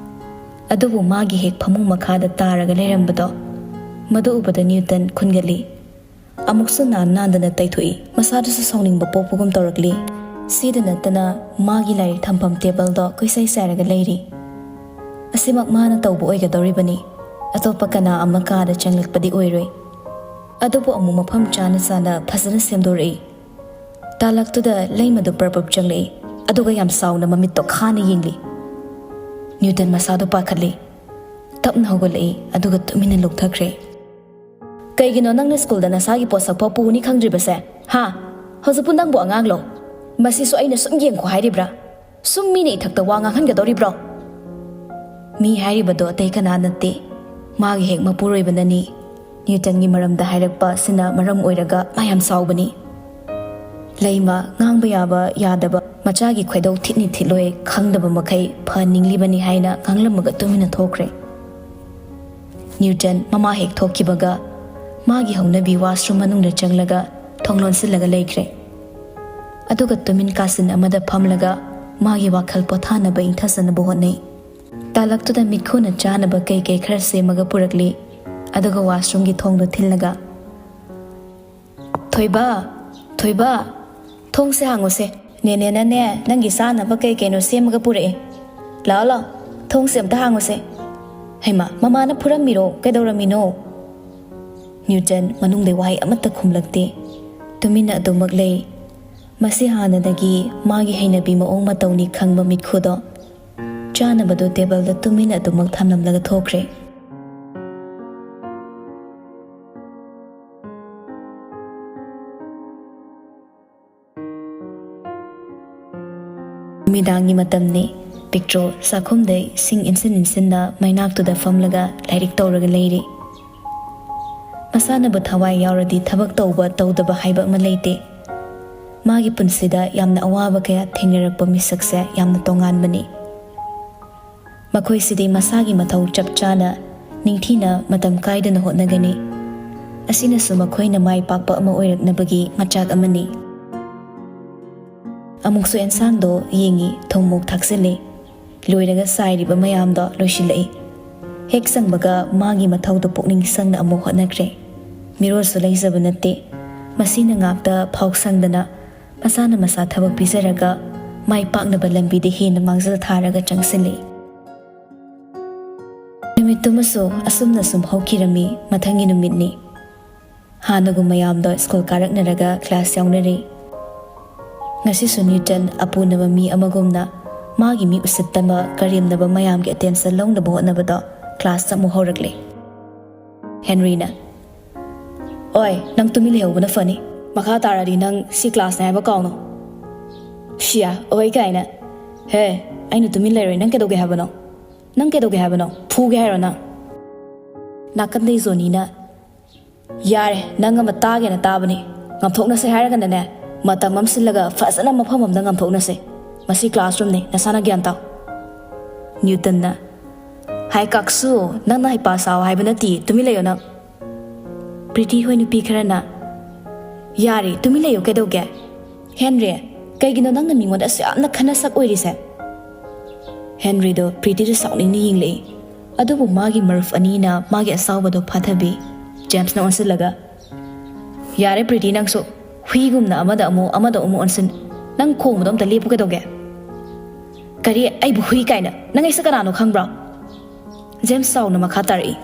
ꯑꯗꯨꯕꯨ ꯃꯥꯒꯤ ꯍꯦꯛ ꯐꯃꯨꯡ ꯃꯈꯥꯗ ꯇꯥꯔꯒ ꯂꯩꯔꯝꯕꯗꯣ, ꯃꯗꯨ ꯎꯕꯗ ꯅ꯭ꯌꯨꯇꯟ ꯈꯨꯟꯒꯠꯂꯤ꯫ ꯑꯃꯨꯛꯁꯨ ꯅꯥꯟ ꯅꯥꯟꯗꯅ ꯇꯩꯊꯣꯛꯏ꯫ ꯃꯁꯥꯗꯨꯁꯨ ꯁꯥꯎꯅꯤꯡꯕ ꯄꯣꯛꯄꯒꯨꯝ ꯇꯧꯔꯛꯂꯤ꯫ ꯁꯤꯗ ꯅꯠꯇꯅ ꯃꯥꯒꯤ ꯂꯥꯏꯔꯤꯛ ꯊꯝꯐꯝ ꯇꯦꯕꯜꯗꯣ ꯀꯣꯏꯆꯥꯏ ꯆꯥꯏꯔꯒ ꯂꯩꯔꯤ꯫ ꯑꯁꯤꯃꯛ ꯃꯥꯅ ꯇꯧꯕ ꯑꯣꯏꯒꯗꯧꯔꯤꯕꯅꯤ꯫ ꯑꯇꯣꯞꯄ ꯀꯅꯥ ꯑꯃ ꯀꯥꯗ ꯆꯪꯂꯛꯄꯗꯤ ꯑꯣꯏꯔꯣꯏ꯫ ꯑꯗꯨꯕꯨ ꯑꯃꯨꯛ ꯃꯐꯝ ꯆꯥꯅ ꯆꯥꯅ ꯐꯖꯅ ꯁꯦꯝꯗꯣꯔꯛꯏ꯫ ꯇꯥꯂꯛꯇꯨꯗ ꯂꯩꯃꯗꯨ ꯄ꯭ꯔꯞ ꯄ꯭ꯔꯞ ꯆꯪꯂꯛꯏ, ꯑꯗꯨꯒ ꯌꯥꯝ ꯁꯥꯎꯅ ꯃꯃꯤꯠꯇꯣ ꯈꯥꯅ ꯌꯦꯡꯂꯤ꯫ ꯅ꯭ꯌꯨꯇꯟ ꯃꯁꯥꯗꯨ ꯄꯥꯈꯠꯂꯤ꯫ ꯇꯞꯅ ꯍꯧꯒꯠꯂꯛꯏ, ꯑꯗꯨꯒ ꯇꯨꯃꯤꯟꯅ ꯂꯨꯞꯊꯈ꯭ꯔꯦ꯫ "ꯀꯩꯒꯤꯅꯣ ꯅꯪꯅ ꯁ꯭ꯀꯨꯜꯗ ꯅꯁꯥꯒꯤ ꯄꯣꯠꯁꯛ ꯐꯥꯎ ꯄꯨꯅꯤ ꯈꯪꯗ꯭ꯔꯤꯕꯁꯦ? ꯍꯥ? ꯍꯧꯖꯤꯛꯄꯨ ꯅꯪꯕꯨ ꯑꯉꯥꯡꯂꯣ? ꯃꯁꯤꯁꯨ ꯑꯩꯅ ꯁꯨꯝ ꯌꯦꯡꯈꯣ ꯍꯥꯏꯔꯤꯕ꯭ꯔꯥ? ꯁꯨꯝ ꯃꯤꯅ ꯏꯊꯛꯇ ꯋꯥ ꯉꯥꯡꯍꯟꯒꯗꯧꯔꯤꯕ꯭ꯔꯣ?" ꯃꯤ ꯍꯥꯏꯔꯤꯕꯗꯣ ꯑꯇꯩ ꯀꯅꯥ ꯅꯠꯇꯦ, ꯃꯥꯒꯤ ꯍꯦꯛ ꯃꯄꯨꯔꯣꯏꯕꯅꯅꯤ꯫ ꯅ꯭ꯌꯨꯇꯟꯒꯤ ꯃꯔꯝꯗ ꯍꯥꯏꯔꯛꯄ ꯑꯁꯤꯅ ꯃꯔꯝ ꯑꯣꯏꯔꯒ ꯃꯥ ꯌꯥꯝ ꯁꯥꯎꯕꯅꯤ꯫ ꯂꯩꯃ ꯉꯥꯡꯕ ꯌꯥꯕ ꯌꯥꯗꯕ, ꯃꯆꯥꯒꯤ ꯈꯣꯏꯗꯧ ꯊꯤꯠꯅꯤ ꯊꯤꯠꯂꯣꯏ ꯈꯪꯗꯕ ꯃꯈꯩ ꯐꯍꯟꯅꯤꯡꯂꯤꯕꯅꯤ ꯍꯥꯏꯅ ꯉꯥꯡꯂꯝꯃꯒ ꯇꯨꯃꯤꯟꯅ ꯊꯣꯛꯈ꯭ꯔꯦ꯫ ꯅ꯭ꯌꯨꯇꯟ ꯃꯃꯥ ꯍꯦꯛ ꯊꯣꯛꯈꯤꯕꯒ ꯃꯥꯒꯤ ꯍꯧꯅꯕꯤ ꯋꯥꯁꯔꯨꯝ ꯃꯅꯨꯡꯗ ꯆꯪꯂꯒ ꯊꯣꯡ ꯂꯣꯟꯁꯤꯜꯂꯒ ꯂꯩꯈ꯭ꯔꯦ꯫ ꯑꯗꯨꯒ ꯇꯨꯃꯤꯟ ꯀꯥꯁꯤꯟ ꯑꯃꯗ ꯐꯝꯂꯒ ꯃꯥꯒꯤ ꯋꯥꯈꯜ ꯄꯣꯊꯥꯅꯕ ꯏꯪꯊꯖꯅꯕ ꯍꯣꯠꯅꯩ꯫ ꯇꯥꯂꯛꯇꯨꯗ ꯃꯤꯠꯈꯨꯅ ꯆꯥꯅꯕ ꯀꯩ ꯀꯩ ꯈꯔ ꯁꯦꯝꯃꯒ ꯄꯨꯔꯛꯂꯤ꯫ ꯑꯗꯨꯒ ꯋꯥꯁꯔꯨꯝꯒꯤ ꯊꯣꯡꯗꯣ ꯊꯤꯜꯂꯒ, "ꯊꯣꯏꯕ, ꯊꯣꯏꯕ, ꯊꯣꯡꯁꯦ ꯍꯥꯡꯉꯨꯁꯦ꯫ ꯅꯦꯅꯦꯅꯅꯦ, ꯅꯪꯒꯤ ꯆꯥꯅꯕ ꯀꯩ ꯀꯩꯅꯣ ꯁꯦꯝꯃꯒ ꯄꯨꯔꯛꯑꯦ꯫ ꯂꯥꯛꯑꯣ, ꯂꯥꯛꯑꯣ, ꯊꯣꯡꯁꯦ ꯑꯝꯇ ꯍꯥꯡꯉꯨꯁꯦ꯫" ꯍꯩꯃꯥ, ꯃꯃꯥꯅ ꯐꯨꯔꯝꯃꯤꯔꯣ? ꯀꯩꯗꯧꯔꯝꯃꯤꯅꯣ? ꯅ꯭ꯌꯨꯇꯟ ꯃꯅꯨꯡꯗ ꯋꯥꯍꯩ ꯑꯃꯠꯇ ꯈꯨꯝꯂꯛꯇꯦ꯫ ꯇꯨꯃꯤꯟꯅ ꯑꯗꯨꯃꯛ ꯂꯩ꯫ ꯃꯁꯤ ꯍꯥꯟꯅꯗꯒꯤ ꯃꯥꯒꯤ ꯍꯩꯅꯕꯤ ꯃꯑꯣꯡ ꯃꯇꯧꯅꯤ ꯈꯪꯕ ꯃꯤꯠꯈꯨꯗꯣ ꯆꯥꯅꯕꯗꯨ ꯇꯦꯕꯜꯗ ꯇꯨꯃꯤꯟꯅ ꯑꯗꯨꯃꯛ ꯊꯝꯂꯝꯂꯒ ꯊꯣꯛꯈ꯭ꯔꯦ꯫ ꯅꯨꯃꯤꯗꯥꯡꯒꯤ ꯃꯇꯝꯅꯤ꯫ ꯄꯤꯛꯇ꯭ꯔꯣ ꯆꯥꯛꯈꯨꯝꯗ ꯏꯁꯤꯡ ꯏꯟꯁꯤꯟ ꯏꯟꯁꯤꯟꯅ ꯃꯩꯅꯥꯛꯇꯨꯗ ꯐꯝꯂꯒ ꯂꯥꯏꯔꯤꯛ ꯇꯧꯔꯒ ꯂꯩꯔꯤ꯫ ꯃꯁꯥꯅꯕꯨ ꯊꯋꯥꯏ ꯌꯥꯎꯔꯗꯤ ꯊꯕꯛ ꯇꯧꯕ ꯇꯧꯗꯕ ꯍꯥꯏꯕ ꯑꯃ ꯂꯩꯇꯦ꯫ ꯃꯥꯒꯤ ꯄꯨꯟꯁꯤꯗ ꯌꯥꯝꯅ ꯑꯋꯥꯕ ꯀꯌꯥ ꯊꯦꯡꯅꯔꯛꯄ ꯃꯤꯁꯛꯁꯦ ꯌꯥꯝꯅ ꯇꯣꯉꯥꯟꯕꯅꯤ꯫ ꯃꯈꯣꯏꯁꯤꯗꯤ ꯃꯁꯥꯒꯤ ꯃꯊꯧ ꯆꯞ ꯆꯥꯅ, ꯅꯤꯡꯊꯤꯅ, ꯃꯇꯝ ꯀꯥꯏꯗꯅ ꯍꯣꯠꯅꯒꯅꯤ꯫ ꯑꯁꯤꯅꯁꯨ ꯃꯈꯣꯏꯅ ꯃꯥꯏ ꯄꯥꯛꯄ ꯑꯃ ꯑꯣꯏꯔꯛꯅꯕꯒꯤ ꯃꯆꯥꯛ ꯑꯃꯅꯤ꯫ ꯑꯃꯨꯛꯁꯨ ꯑꯦꯟꯁꯥꯡꯗꯣ ꯌꯦꯡꯉꯤ, ꯊꯨꯝ ꯃꯨꯛ ꯊꯥꯛꯆꯤꯜꯂꯤ꯫ ꯂꯣꯏꯔꯒ ꯆꯥꯏꯔꯤꯕ ꯃꯌꯥꯝꯗꯣ ꯂꯣꯏꯁꯤꯜꯂꯛꯏ꯫ ꯍꯦꯛ ꯆꯪꯕꯒ ꯃꯥꯒꯤ ꯃꯊꯧꯗꯣ ꯄꯨꯛꯅꯤꯡ ꯆꯪꯅ ꯑꯃꯨꯛ ꯍꯣꯠꯅꯈ꯭ꯔꯦ꯫ ꯃꯤꯔꯣꯜꯁꯨ ꯂꯩꯖꯕ ꯅꯠꯇꯦ꯫ ꯃꯁꯤꯅ ꯉꯥꯛꯇ ꯐꯥꯎ ꯁꯪꯗꯅ ꯃꯁꯥꯅ ꯃꯁꯥ ꯊꯕꯛ ꯄꯤꯖꯔꯒ ꯃꯥꯏ ꯄꯥꯛꯅꯕ ꯂꯝꯕꯤꯗ ꯍꯦꯟꯅ ꯃꯥꯡꯖꯤꯜ ꯊꯥꯔꯒ ꯆꯪꯁꯤꯜꯂꯤ꯫ ꯅꯨꯃꯤꯠꯇꯨꯃꯁꯨ ꯑꯁꯨꯝꯅ ꯁꯨꯝ ꯍꯧꯈꯤꯔꯝꯃꯤ꯫ ꯃꯊꯪꯒꯤ ꯅꯨꯃꯤꯠꯅꯤ꯫ ꯍꯥꯟꯅꯒꯨꯝ ꯃꯌꯥꯝꯗꯣ ꯁ꯭ꯀꯨꯜ ꯀꯥꯔꯛꯅꯔꯒ ꯀ꯭ꯂꯥꯁ ꯌꯥꯎꯅꯔꯤ꯫ ꯉꯁꯤꯁꯨ ꯅ꯭ꯌꯨꯇꯟ ꯑꯄꯨꯅꯕ ꯃꯤ ꯑꯃꯒꯨꯝꯅ ꯃꯥꯒꯤ ꯃꯤ ꯎꯁꯤꯠꯇꯕ, ꯀꯔꯦꯝꯅꯕ ꯃꯌꯥꯝꯒꯤ ꯑꯦꯇꯦꯟꯁꯟ ꯂꯧꯅꯕ ꯍꯣꯠꯅꯕꯗꯣ ꯀ꯭ꯂꯥꯁꯇ ꯑꯃꯨꯛ ꯍꯧꯔꯛꯂꯦ꯫ ꯍꯦꯟꯔꯤꯅ, "ꯑꯣꯏ, ꯅꯪ ꯇꯨꯃꯤꯟ ꯂꯩꯍꯧꯕꯅ ꯐꯅꯤ꯫ ꯃꯈꯥ ꯇꯥꯔꯗꯤ ꯅꯪ ꯁꯤ ꯀ꯭ꯂꯥꯁꯅꯦ ꯍꯥꯏꯕ ꯀꯥꯎꯅꯣ꯫" "ꯁꯤꯌꯥ, ꯑꯣꯏ ꯀꯥꯏꯅ꯫ ꯍꯦ, ꯑꯩꯅ ꯇꯨꯃꯤꯟ ꯂꯩꯔꯣꯏ꯫ ꯅꯪ ꯀꯩꯗꯧꯒꯦ ꯍꯥꯏꯕꯅꯣ? ꯅꯪ ꯀꯩꯗꯧꯒꯦ ꯍꯥꯏꯕꯅꯣ? ꯐꯨꯒꯦ ꯍꯥꯏꯔꯣ ꯅꯪ?" ꯅꯥꯀꯟꯗꯩ ꯖꯣꯅꯤꯅ, "ꯌꯥꯔꯦ, ꯅꯪ ꯑꯃ ꯇꯥꯒꯦꯅ ꯇꯥꯕꯅꯤ꯫ ꯉꯥꯝꯊꯣꯛꯅꯁꯦ ꯍꯥꯏꯔꯒꯅꯅꯦ, ꯃꯇꯝ ꯑꯃ ꯁꯤꯜꯂꯒ ꯐꯖꯅ ꯃꯐꯝ ꯑꯃꯗ ꯉꯥꯝꯊꯣꯛꯅꯁꯦ꯫ ꯃꯁꯤ classroomꯅꯤ, ꯅꯁꯥꯅ ꯒ꯭ꯌꯥꯟ ꯇꯥꯎ꯫ ꯅ꯭ꯌꯨꯇꯟꯅ, "ꯍꯥꯏ ꯀꯥꯛꯁꯨ, ꯅꯪꯅ ꯍꯩꯄꯥ ꯁꯥꯎ ꯍꯥꯏꯕ ꯅꯠꯇꯦ, ꯇꯨꯃꯤꯟ ꯂꯩꯌꯣ ꯅꯪ"꯫ ꯄ꯭ꯔꯤꯇꯤ ꯍꯣꯏ ꯅꯨꯄꯤ ꯈꯔꯅ, "ꯌꯥꯔꯦ, ꯇꯨꯃꯤꯟ ꯂꯩꯌꯣ, ꯀꯩꯗꯧꯒꯦ? ꯍꯦꯟꯔꯤ, ꯀꯩꯒꯤꯅꯣ ꯅꯪꯅ ꯃꯤꯉꯣꯟꯗ ꯑꯁꯨꯛ ꯌꯥꯝꯅ ꯈꯟꯅ ꯁꯛ ꯑꯣꯏꯔꯤꯁꯦ?" ꯍꯦꯟꯔꯤꯗꯣ ꯄ꯭ꯔꯤꯇꯤꯗ ꯁꯥꯎꯅꯤꯡꯅ ꯌꯦꯡꯂꯛꯏ꯫ ꯑꯗꯨꯕꯨ ꯃꯥꯒꯤ ꯃꯔꯨꯞ ꯑꯅꯤꯅ ꯃꯥꯒꯤ ꯑꯁꯥꯎꯕꯗꯣ ꯐꯥꯊꯕꯤ꯫ ꯖꯦꯝꯁꯅ ꯑꯣꯟꯁꯤꯜꯂꯒ, "ꯌꯥꯔꯦ ꯄ꯭ꯔꯤꯇꯤ, ꯅꯪꯁꯨ ꯍꯨꯏꯒꯨꯝꯅ ꯑꯃꯗ ꯑꯃꯨꯛ ꯑꯃꯗ ꯑꯃꯨꯛ ꯑꯣꯟꯁꯤꯟ꯫ ꯅꯪ ꯈꯣꯡꯕꯗꯣ ꯑꯝꯇ ꯂꯦꯞꯄꯨ ꯀꯩꯗꯧꯒꯦ?" "ꯀꯔꯤ? ꯑꯩꯕꯨ ꯍꯨꯏ ꯀꯥꯏꯅ? ꯅꯪ ꯑꯩꯁꯦ ꯀꯅꯥꯅꯣ ꯈꯪꯕ꯭ꯔꯣ?" ꯖꯦꯝꯁ ꯆꯥꯎꯅ ꯃꯈꯥ ꯇꯥꯔꯛꯏ꯫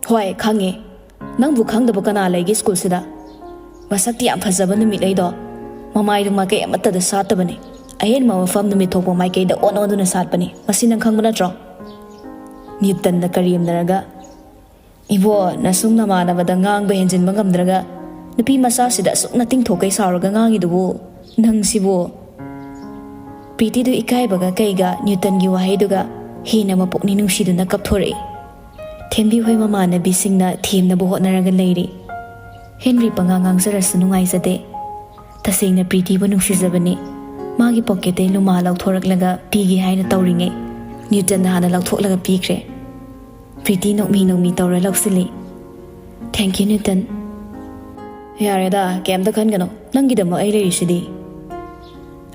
"ꯍꯣꯏ, ꯈꯪꯉꯦ꯫ ꯅꯪꯕꯨ ꯈꯪꯗꯕ ꯀꯅꯥ ꯂꯩꯒꯦ ꯁ꯭ꯀꯨꯜꯁꯤꯗ? ꯃꯁꯛꯇꯤ ꯌꯥꯝ ꯐꯖꯕ ꯅꯨꯃꯤꯠꯂꯩꯗꯣ꯫ ꯃꯃꯥꯏꯗꯨ ꯃꯥꯏꯀꯩ ꯑꯃꯠꯇꯗ ꯁꯥꯠꯇꯕꯅꯤ꯫ ꯑꯍꯦꯟꯕ ꯃꯐꯝ ꯅꯨꯃꯤꯠ ꯊꯣꯛꯄ ꯃꯥꯏꯀꯩꯗ ꯑꯣꯟ ꯑꯣꯟꯗꯨꯅ ꯁꯥꯠꯄꯅꯤ꯫ ꯃꯁꯤ ꯅꯪ ꯈꯪꯕ ꯅꯠꯇ꯭ꯔꯣ?" ꯅ꯭ꯌꯨꯇꯟꯅ ꯀꯔꯦꯝꯅꯔꯒ, "ꯏꯕꯣ, ꯅꯁꯨꯡ ꯅꯃꯥꯟꯅꯕꯗ ꯉꯥꯡꯕ ꯍꯦꯟꯖꯤꯟꯕ ꯉꯝꯗ꯭ꯔꯒ ꯅꯨꯄꯤ ꯃꯆꯥꯁꯤꯗ ꯑꯁꯨꯛ ꯅꯇꯤꯡ ꯊꯣꯛꯀꯩ ꯁꯥꯎꯔꯒ ꯉꯥꯡꯉꯤꯗꯨꯕꯨ? ꯅꯪꯁꯤꯕꯨ!" ꯄ꯭ꯔꯤꯇꯤꯗꯨ ꯏꯀꯥꯏꯕꯒ ꯀꯩꯒ ꯅ꯭ꯌꯨꯇꯟꯒꯤ ꯋꯥꯍꯩꯗꯨꯒ ꯍꯦꯟꯅ ꯃꯄꯨꯛꯅꯤꯡ ꯅꯨꯡꯁꯤꯗꯨꯅ ꯀꯞꯊꯣꯔꯛꯏ꯫ ꯊꯦꯝꯕꯤ ꯍꯣꯏ ꯃꯃꯥꯟꯅꯕꯤꯁꯤꯡꯅ ꯊꯦꯝꯅꯕ ꯍꯣꯠꯅꯔꯒ ꯂꯩꯔꯤ꯫ ꯍꯦꯟꯔꯤ ꯄꯉꯥꯡ ꯉꯥꯡꯖꯔꯁꯨ ꯅꯨꯡꯉꯥꯏꯖꯗꯦ꯫ ꯇꯁꯦꯡꯅ ꯄ꯭ꯔꯤꯇꯤꯕꯨ ꯅꯨꯡꯁꯤꯖꯕꯅꯤ꯫ ꯃꯥꯒꯤ ꯄꯣꯀꯦꯠꯇꯩ ꯂꯨꯃꯥ ꯂꯧꯊꯣꯔꯛꯂꯒ ꯄꯤꯒꯦ ꯍꯥꯏꯅ ꯇꯧꯔꯤꯉꯩ, ꯅ꯭ꯌꯨꯇꯟꯅ ꯍꯥꯟꯅ ꯂꯧꯊꯣꯛꯂꯒ ꯄꯤꯈ꯭ꯔꯦ꯫ ꯄ꯭ꯔꯤꯇꯤ ꯅꯣꯛꯃꯤ ꯅꯣꯛꯃꯤ ꯇꯧꯔ ꯂꯧꯁꯤꯜꯂꯤ꯫ "Thank you, ꯅ꯭ꯌꯨꯇꯟ꯫" "ꯌꯥꯔꯦꯗ, ꯀꯩꯝꯇ ꯈꯟꯒꯅꯨ꯫ ꯅꯪꯒꯤꯗꯃꯛ ꯑꯩ ꯂꯩꯔꯤꯁꯤꯗꯤ꯫"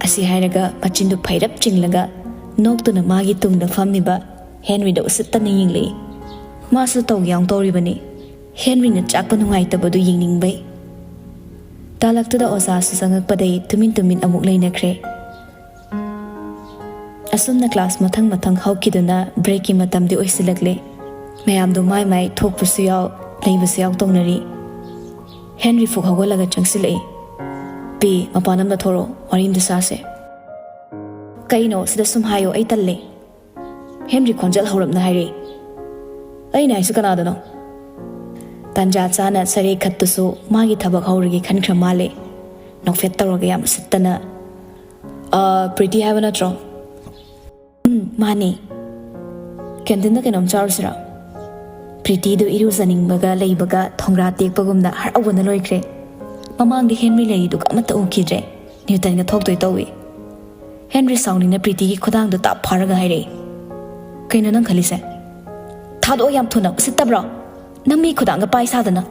ꯑꯁꯤ ꯍꯥꯏꯔꯒ ꯃꯆꯤꯟꯗꯨ ꯐꯩꯔꯞ ꯆꯤꯡꯂꯒ ꯅꯣꯛꯇꯨꯅ ꯃꯥꯒꯤ ꯇꯨꯡꯗ ꯐꯝꯃꯤꯕ ꯍꯦꯟꯔꯤꯗ ꯎꯁꯤꯠꯇꯅ ꯌꯦꯡꯂꯛꯏ꯫ ꯃꯥꯁꯨ ꯇꯧꯒꯦ ꯌꯥꯎꯅ ꯇꯧꯔꯤꯕꯅꯤ꯫ ꯍꯦꯟꯔꯤꯅ ꯆꯥꯛꯄ ꯅꯨꯡꯉꯥꯏꯇꯕꯗꯨ ꯌꯦꯡꯅꯤꯡꯕꯩ꯫ ꯇꯥꯂꯛꯇꯨꯗ ꯑꯣꯖꯥꯁꯨ ꯆꯪꯉꯛꯄꯗꯩ ꯇꯨꯃꯤꯟ ꯇꯨꯃꯤꯟ ꯑꯃꯨꯛ ꯂꯩꯅꯈ꯭ꯔꯦ꯫ ꯑꯁꯨꯝꯅ class ꯃꯊꯪ ꯃꯊꯪ ꯍꯧꯈꯤꯗꯨꯅ breakꯀꯤ ꯃꯇꯝꯗꯤ ꯑꯣꯏꯁꯤꯜꯂꯛꯂꯦ꯫ ꯃꯌꯥꯝꯗꯣ ꯃꯥꯏ ꯃꯥꯏ ꯊꯣꯛꯄꯁꯨ ꯌꯥꯎ, ꯂꯩꯕꯁꯨ ꯌꯥꯎ ꯇꯧꯅꯔꯤ꯫ ꯍꯦꯟꯔꯤ ꯐꯨꯛ ꯍꯧꯒꯠꯂꯒ ꯆꯪꯁꯤꯜꯂꯛꯏ꯫ "ꯄꯤ, ꯃꯄꯥꯟ ꯑꯝꯗ ꯊꯣꯔꯛꯑꯣ, ꯋꯥꯔꯤ ꯑꯝꯗ ꯁꯥꯁꯦ꯫" "ꯀꯩꯅꯣ? ꯁꯤꯗ ꯁꯨꯝ ꯍꯥꯏꯌꯣ, ꯑꯩ ꯇꯜꯂꯦ꯫" ꯍꯦꯟꯔꯤ ꯈꯣꯟꯖꯦꯜ ꯍꯧꯔꯞꯅ ꯍꯥꯏꯔꯛꯏ꯫ "ꯑꯩꯅ ꯍꯥꯏꯁꯤ ꯀꯅꯥꯗꯅꯣ?" ꯇꯥꯟꯖꯥ ꯆꯥꯅ ꯁꯔꯦ ꯈꯠꯇꯨꯁꯨ ꯃꯥꯒꯤ ꯊꯕꯛ ꯍꯧꯔꯒꯦ ꯈꯟꯈ꯭ꯔ ꯃꯥꯜꯂꯦ꯫ ꯅꯣꯛꯐꯦꯠ ꯇꯧꯔꯒ ꯌꯥꯝ ꯎꯁꯤꯠꯇꯅ, "ꯑ, ꯄ꯭ꯔꯤꯇꯤ ꯍꯥꯏꯕ ꯅꯠꯇ꯭ꯔꯣ?" "ꯎꯝ, ꯃꯥꯅꯦ꯫ ꯀꯦꯟꯇꯤꯟꯗ ꯀꯩꯅꯣꯝ ꯆꯥꯔꯨꯁꯤꯔꯥ?" ꯄ꯭ꯔꯤꯇꯤꯗꯨ ꯏꯔꯨꯖꯅꯤꯡꯕꯒ ꯂꯩꯕꯒ ꯊꯣꯡꯒ꯭ꯔꯥ ꯇꯦꯛꯄꯒꯨꯝꯅ ꯍꯔꯥꯎꯕꯅ ꯂꯣꯏꯈ꯭ꯔꯦ꯫ ꯃꯃꯥꯡꯗ ꯍꯦꯟꯔꯤ ꯂꯩꯔꯤꯗꯨꯒ ꯑꯃꯠꯇ ꯎꯈꯤꯗ꯭ꯔꯦ꯫ ꯅ꯭ꯌꯨꯇꯟꯒ ꯊꯣꯛꯇꯣꯏ ꯇꯧꯏ꯫ ꯍꯦꯟꯔꯤ ꯁꯥꯎꯅꯤꯡꯅ ꯄ꯭ꯔꯤꯇꯤꯒꯤ ꯈꯨꯗꯥꯡꯗꯣ ꯇꯥꯞ ꯐꯥꯔꯒ ꯍꯥꯏꯔꯛꯏ, "ꯀꯩꯅꯣ ꯅꯪ ꯈꯜꯂꯤꯁꯦ? ꯊꯥꯗꯣꯛꯑꯣ ꯌꯥꯝ ꯊꯨꯅ, ꯎꯁꯤꯠꯇꯕ꯭ꯔꯣ? ꯅꯪ ꯃꯤ ꯈꯨꯗꯥꯡꯒ ꯄꯥꯏ ꯁꯥꯗꯅ!"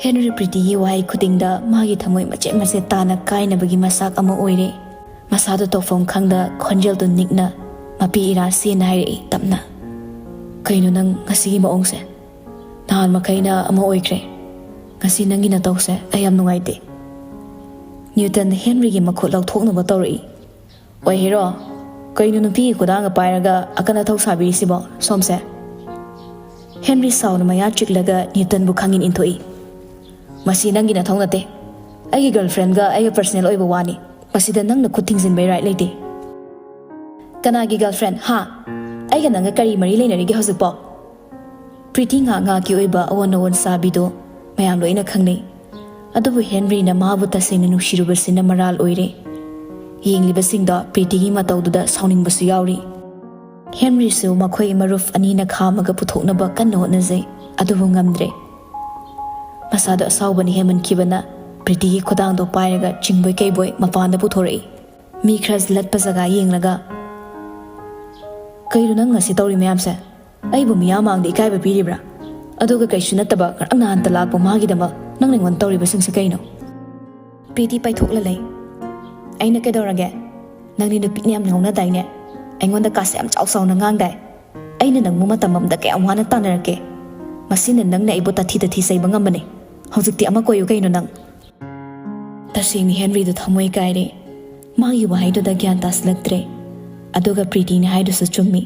ꯍꯦꯟꯔꯤ ꯄ꯭ꯔꯤꯇꯤꯒꯤ ꯋꯥꯍꯩ ꯈꯨꯗꯤꯡꯗ ꯃꯥꯒꯤ ꯊꯃꯣꯏ ꯃꯆꯦꯠ ꯃꯆꯦꯠ ꯇꯥꯅ ꯀꯥꯏꯅꯕꯒꯤ ꯃꯆꯥꯛ ꯑꯃ ꯑꯣꯏꯔꯦ꯫ ꯃꯁꯥꯗꯣ ꯇꯧꯐꯝ ꯈꯪꯗ ꯈꯣꯟꯖꯦꯜꯗꯣ ꯅꯤꯛꯅ ꯃꯄꯤ ꯏꯔꯥ ꯆꯦꯟꯅ ꯍꯥꯏꯔꯛꯏ ꯇꯞꯅ, "ꯀꯩꯅꯣ ꯅꯪ ꯉꯁꯤꯒꯤ ꯃꯑꯣꯡꯁꯦ? ꯅꯍꯥꯟ ꯃꯈꯩꯅ ꯑꯃ ꯑꯣꯏꯈ꯭ꯔꯦ, ꯉꯁꯤ ꯅꯪꯒꯤ ꯅꯇꯧꯁꯦ ꯑꯩ ꯌꯥꯝ ꯅꯨꯡꯉꯥꯏꯇꯦ꯫" ꯅ꯭ꯌꯨꯇꯟ ꯍꯦꯟꯔꯤꯒꯤ ꯃꯈꯨꯠ ꯂꯧꯊꯣꯛꯅꯕ ꯇꯧꯔꯛꯏ꯫ "ꯑꯣꯏ ꯍꯦꯔꯣ, ꯀꯩꯅꯣ ꯅꯨꯄꯤꯒꯤ ꯈꯨꯗꯥꯡꯒ ꯄꯥꯏꯔꯒ ꯑꯀꯟ ꯑꯊꯧ ꯁꯥꯕꯤꯔꯤꯁꯤꯕꯣ ꯁꯣꯝꯁꯦ?" ꯍꯦꯟꯔꯤ ꯁꯥꯎꯅ ꯃꯌꯥ ꯆꯤꯛꯂꯒ ꯅ꯭ꯌꯨꯇꯟꯕꯨ ꯈꯪꯏꯟ ꯏꯟꯊꯣꯛꯏ꯫ "ꯃꯁꯤ ꯅꯪꯒꯤ ꯅꯊꯧ ꯅꯠꯇꯦ꯫ ꯑꯩꯒꯤ ꯒꯔꯜꯐ꯭ꯔꯦꯟꯒ ꯑꯩꯒ ꯄꯔꯁꯅꯦꯜ ꯑꯣꯏꯕ ꯋꯥꯅꯤ꯫ ꯃꯁꯤꯗ ꯅꯪꯅ ꯈꯨꯠ ꯊꯤꯡꯖꯤꯟꯕꯩ ꯔꯥꯏꯠ ꯂꯩꯇꯦ꯫" "ꯀꯅꯥꯒꯤ ꯒꯔꯜꯐ꯭ꯔꯦꯟ? ꯍꯥ? ꯑꯩꯒ ꯅꯪꯒ ꯀꯔꯤ ꯃꯔꯤ ꯂꯩꯅꯔꯤꯒꯦ ꯍꯧꯖꯤꯛꯄꯣ?" ꯄ꯭ꯔꯤꯇꯤ ꯉꯥꯏꯍꯥꯛ ꯉꯥꯏꯍꯥꯛꯀꯤ ꯑꯣꯏꯕ ꯑꯑꯣꯟ ꯑꯑꯣꯟ ꯆꯥꯕꯤꯗꯣ ꯃꯌꯥꯝ ꯂꯣꯏꯅ ꯈꯪꯅꯩ꯫ ꯑꯗꯨꯕꯨ ꯍꯦꯟꯔꯤꯅ ꯃꯥꯕꯨ ꯇꯁꯦꯡꯅ ꯅꯨꯡꯁꯤꯔꯨꯕꯁꯤꯅ ꯃꯔꯥꯜ ꯑꯣꯏꯔꯦ꯫ ꯌꯦꯡꯂꯤꯕꯁꯤꯡꯗꯣ ꯄ꯭ꯔꯤꯇꯤꯒꯤ ꯃꯇꯧꯗꯨꯗ ꯁꯥꯎꯅꯤꯡꯕꯁꯨ ꯌꯥꯎꯔꯤ꯫ ꯍꯦꯟꯔꯤꯁꯨ ꯃꯈꯣꯏ ꯃꯔꯨꯞ ꯑꯅꯤꯅ ꯈꯥꯝꯃꯒ ꯄꯨꯊꯣꯛꯅꯕ ꯀꯟꯅ ꯍꯣꯠꯅꯖꯩ, ꯑꯗꯨꯕꯨ ꯉꯝꯗ꯭ꯔꯦ꯫ ꯃꯁꯥꯗꯣ ꯑꯁꯥꯎꯕꯅ ꯍꯦꯟꯃꯟꯈꯤꯕꯅ ꯄ꯭ꯔꯤꯇꯤꯒꯤ ꯈꯨꯗꯥꯡꯗꯣ ꯄꯥꯏꯔꯒ ꯆꯤꯡꯕꯣꯏ ꯀꯩꯕꯣꯏ ꯃꯄꯥꯟꯗ ꯄꯨꯊꯣꯔꯛꯏ꯫ ꯃꯤ ꯈꯔ ꯂꯠꯄ ꯖꯒꯥ ꯌꯦꯡꯂꯒ, "ꯀꯩꯅꯣ ꯅꯪ ꯉꯁꯤ ꯇꯧꯔꯤ ꯃꯌꯥꯝꯁꯦ? ꯑꯩꯕꯨ ꯃꯤꯌꯥꯝ ꯃꯥꯡꯗ ꯏꯀꯥꯏꯕ ꯄꯤꯔꯤꯕ꯭ꯔꯥ? ꯑꯗꯨꯒ ꯀꯩꯁꯨ ꯅꯠꯇꯕ ꯉꯔꯥꯡ ꯅꯍꯥꯟꯇ ꯂꯥꯛꯄ ꯃꯥꯒꯤꯗꯃꯛ ꯅꯪꯅ ꯑꯩꯉꯣꯟꯗ ꯇꯧꯔꯤꯕꯁꯤꯡꯁꯦ ꯀꯩꯅꯣ?" ꯄ꯭ꯔꯤꯇꯤ ꯄꯥꯏꯊꯣꯛꯂ ꯂꯩ꯫ "ꯑꯩꯅ ꯀꯩꯗꯧꯔꯒꯦ? ꯅꯪꯗꯤ ꯅꯨꯄꯤꯅ ꯌꯥꯝ ꯉꯥꯎꯅꯗꯥꯏꯅꯦ? ꯑꯩꯉꯣꯟꯗ ꯀꯥꯁꯦ ꯌꯥꯝ ꯆꯥꯎ ꯆꯥꯎꯅ ꯉꯥꯡꯗꯥꯏ꯫ ꯑꯩꯅ ꯅꯪꯕꯨ ꯃꯇꯝ ꯑꯃꯗ ꯀꯌꯥꯝ ꯋꯥꯅ ꯇꯥꯟꯅꯔꯛꯀꯦ? ꯃꯁꯤꯅ ꯅꯪꯅ ꯑꯩꯕꯨ ꯇꯥꯊꯤ ꯇꯥꯊꯤ ꯆꯩꯕ ꯉꯝꯕꯅꯦ꯫ ꯍꯧꯖꯤꯛꯇꯤ ꯑꯃ ꯀꯣꯏꯌꯨ ꯀꯩꯅꯣ ꯅꯪ?" ꯇꯁꯦꯡꯅ ꯍꯦꯟꯔꯤꯗ ꯊꯃꯣꯏ ꯀꯥꯏꯔꯦ꯫ ꯃꯥꯒꯤ ꯋꯥꯍꯩꯗꯨꯗ ꯒ꯭ꯌꯥꯟ ꯇꯥꯁꯤꯜꯂꯛꯇ꯭ꯔꯦ꯫ ꯑꯗꯨꯒ ꯄ꯭ꯔꯤꯇꯤꯅ ꯍꯥꯏꯗꯨꯁꯨ ꯆꯨꯝꯃꯤ꯫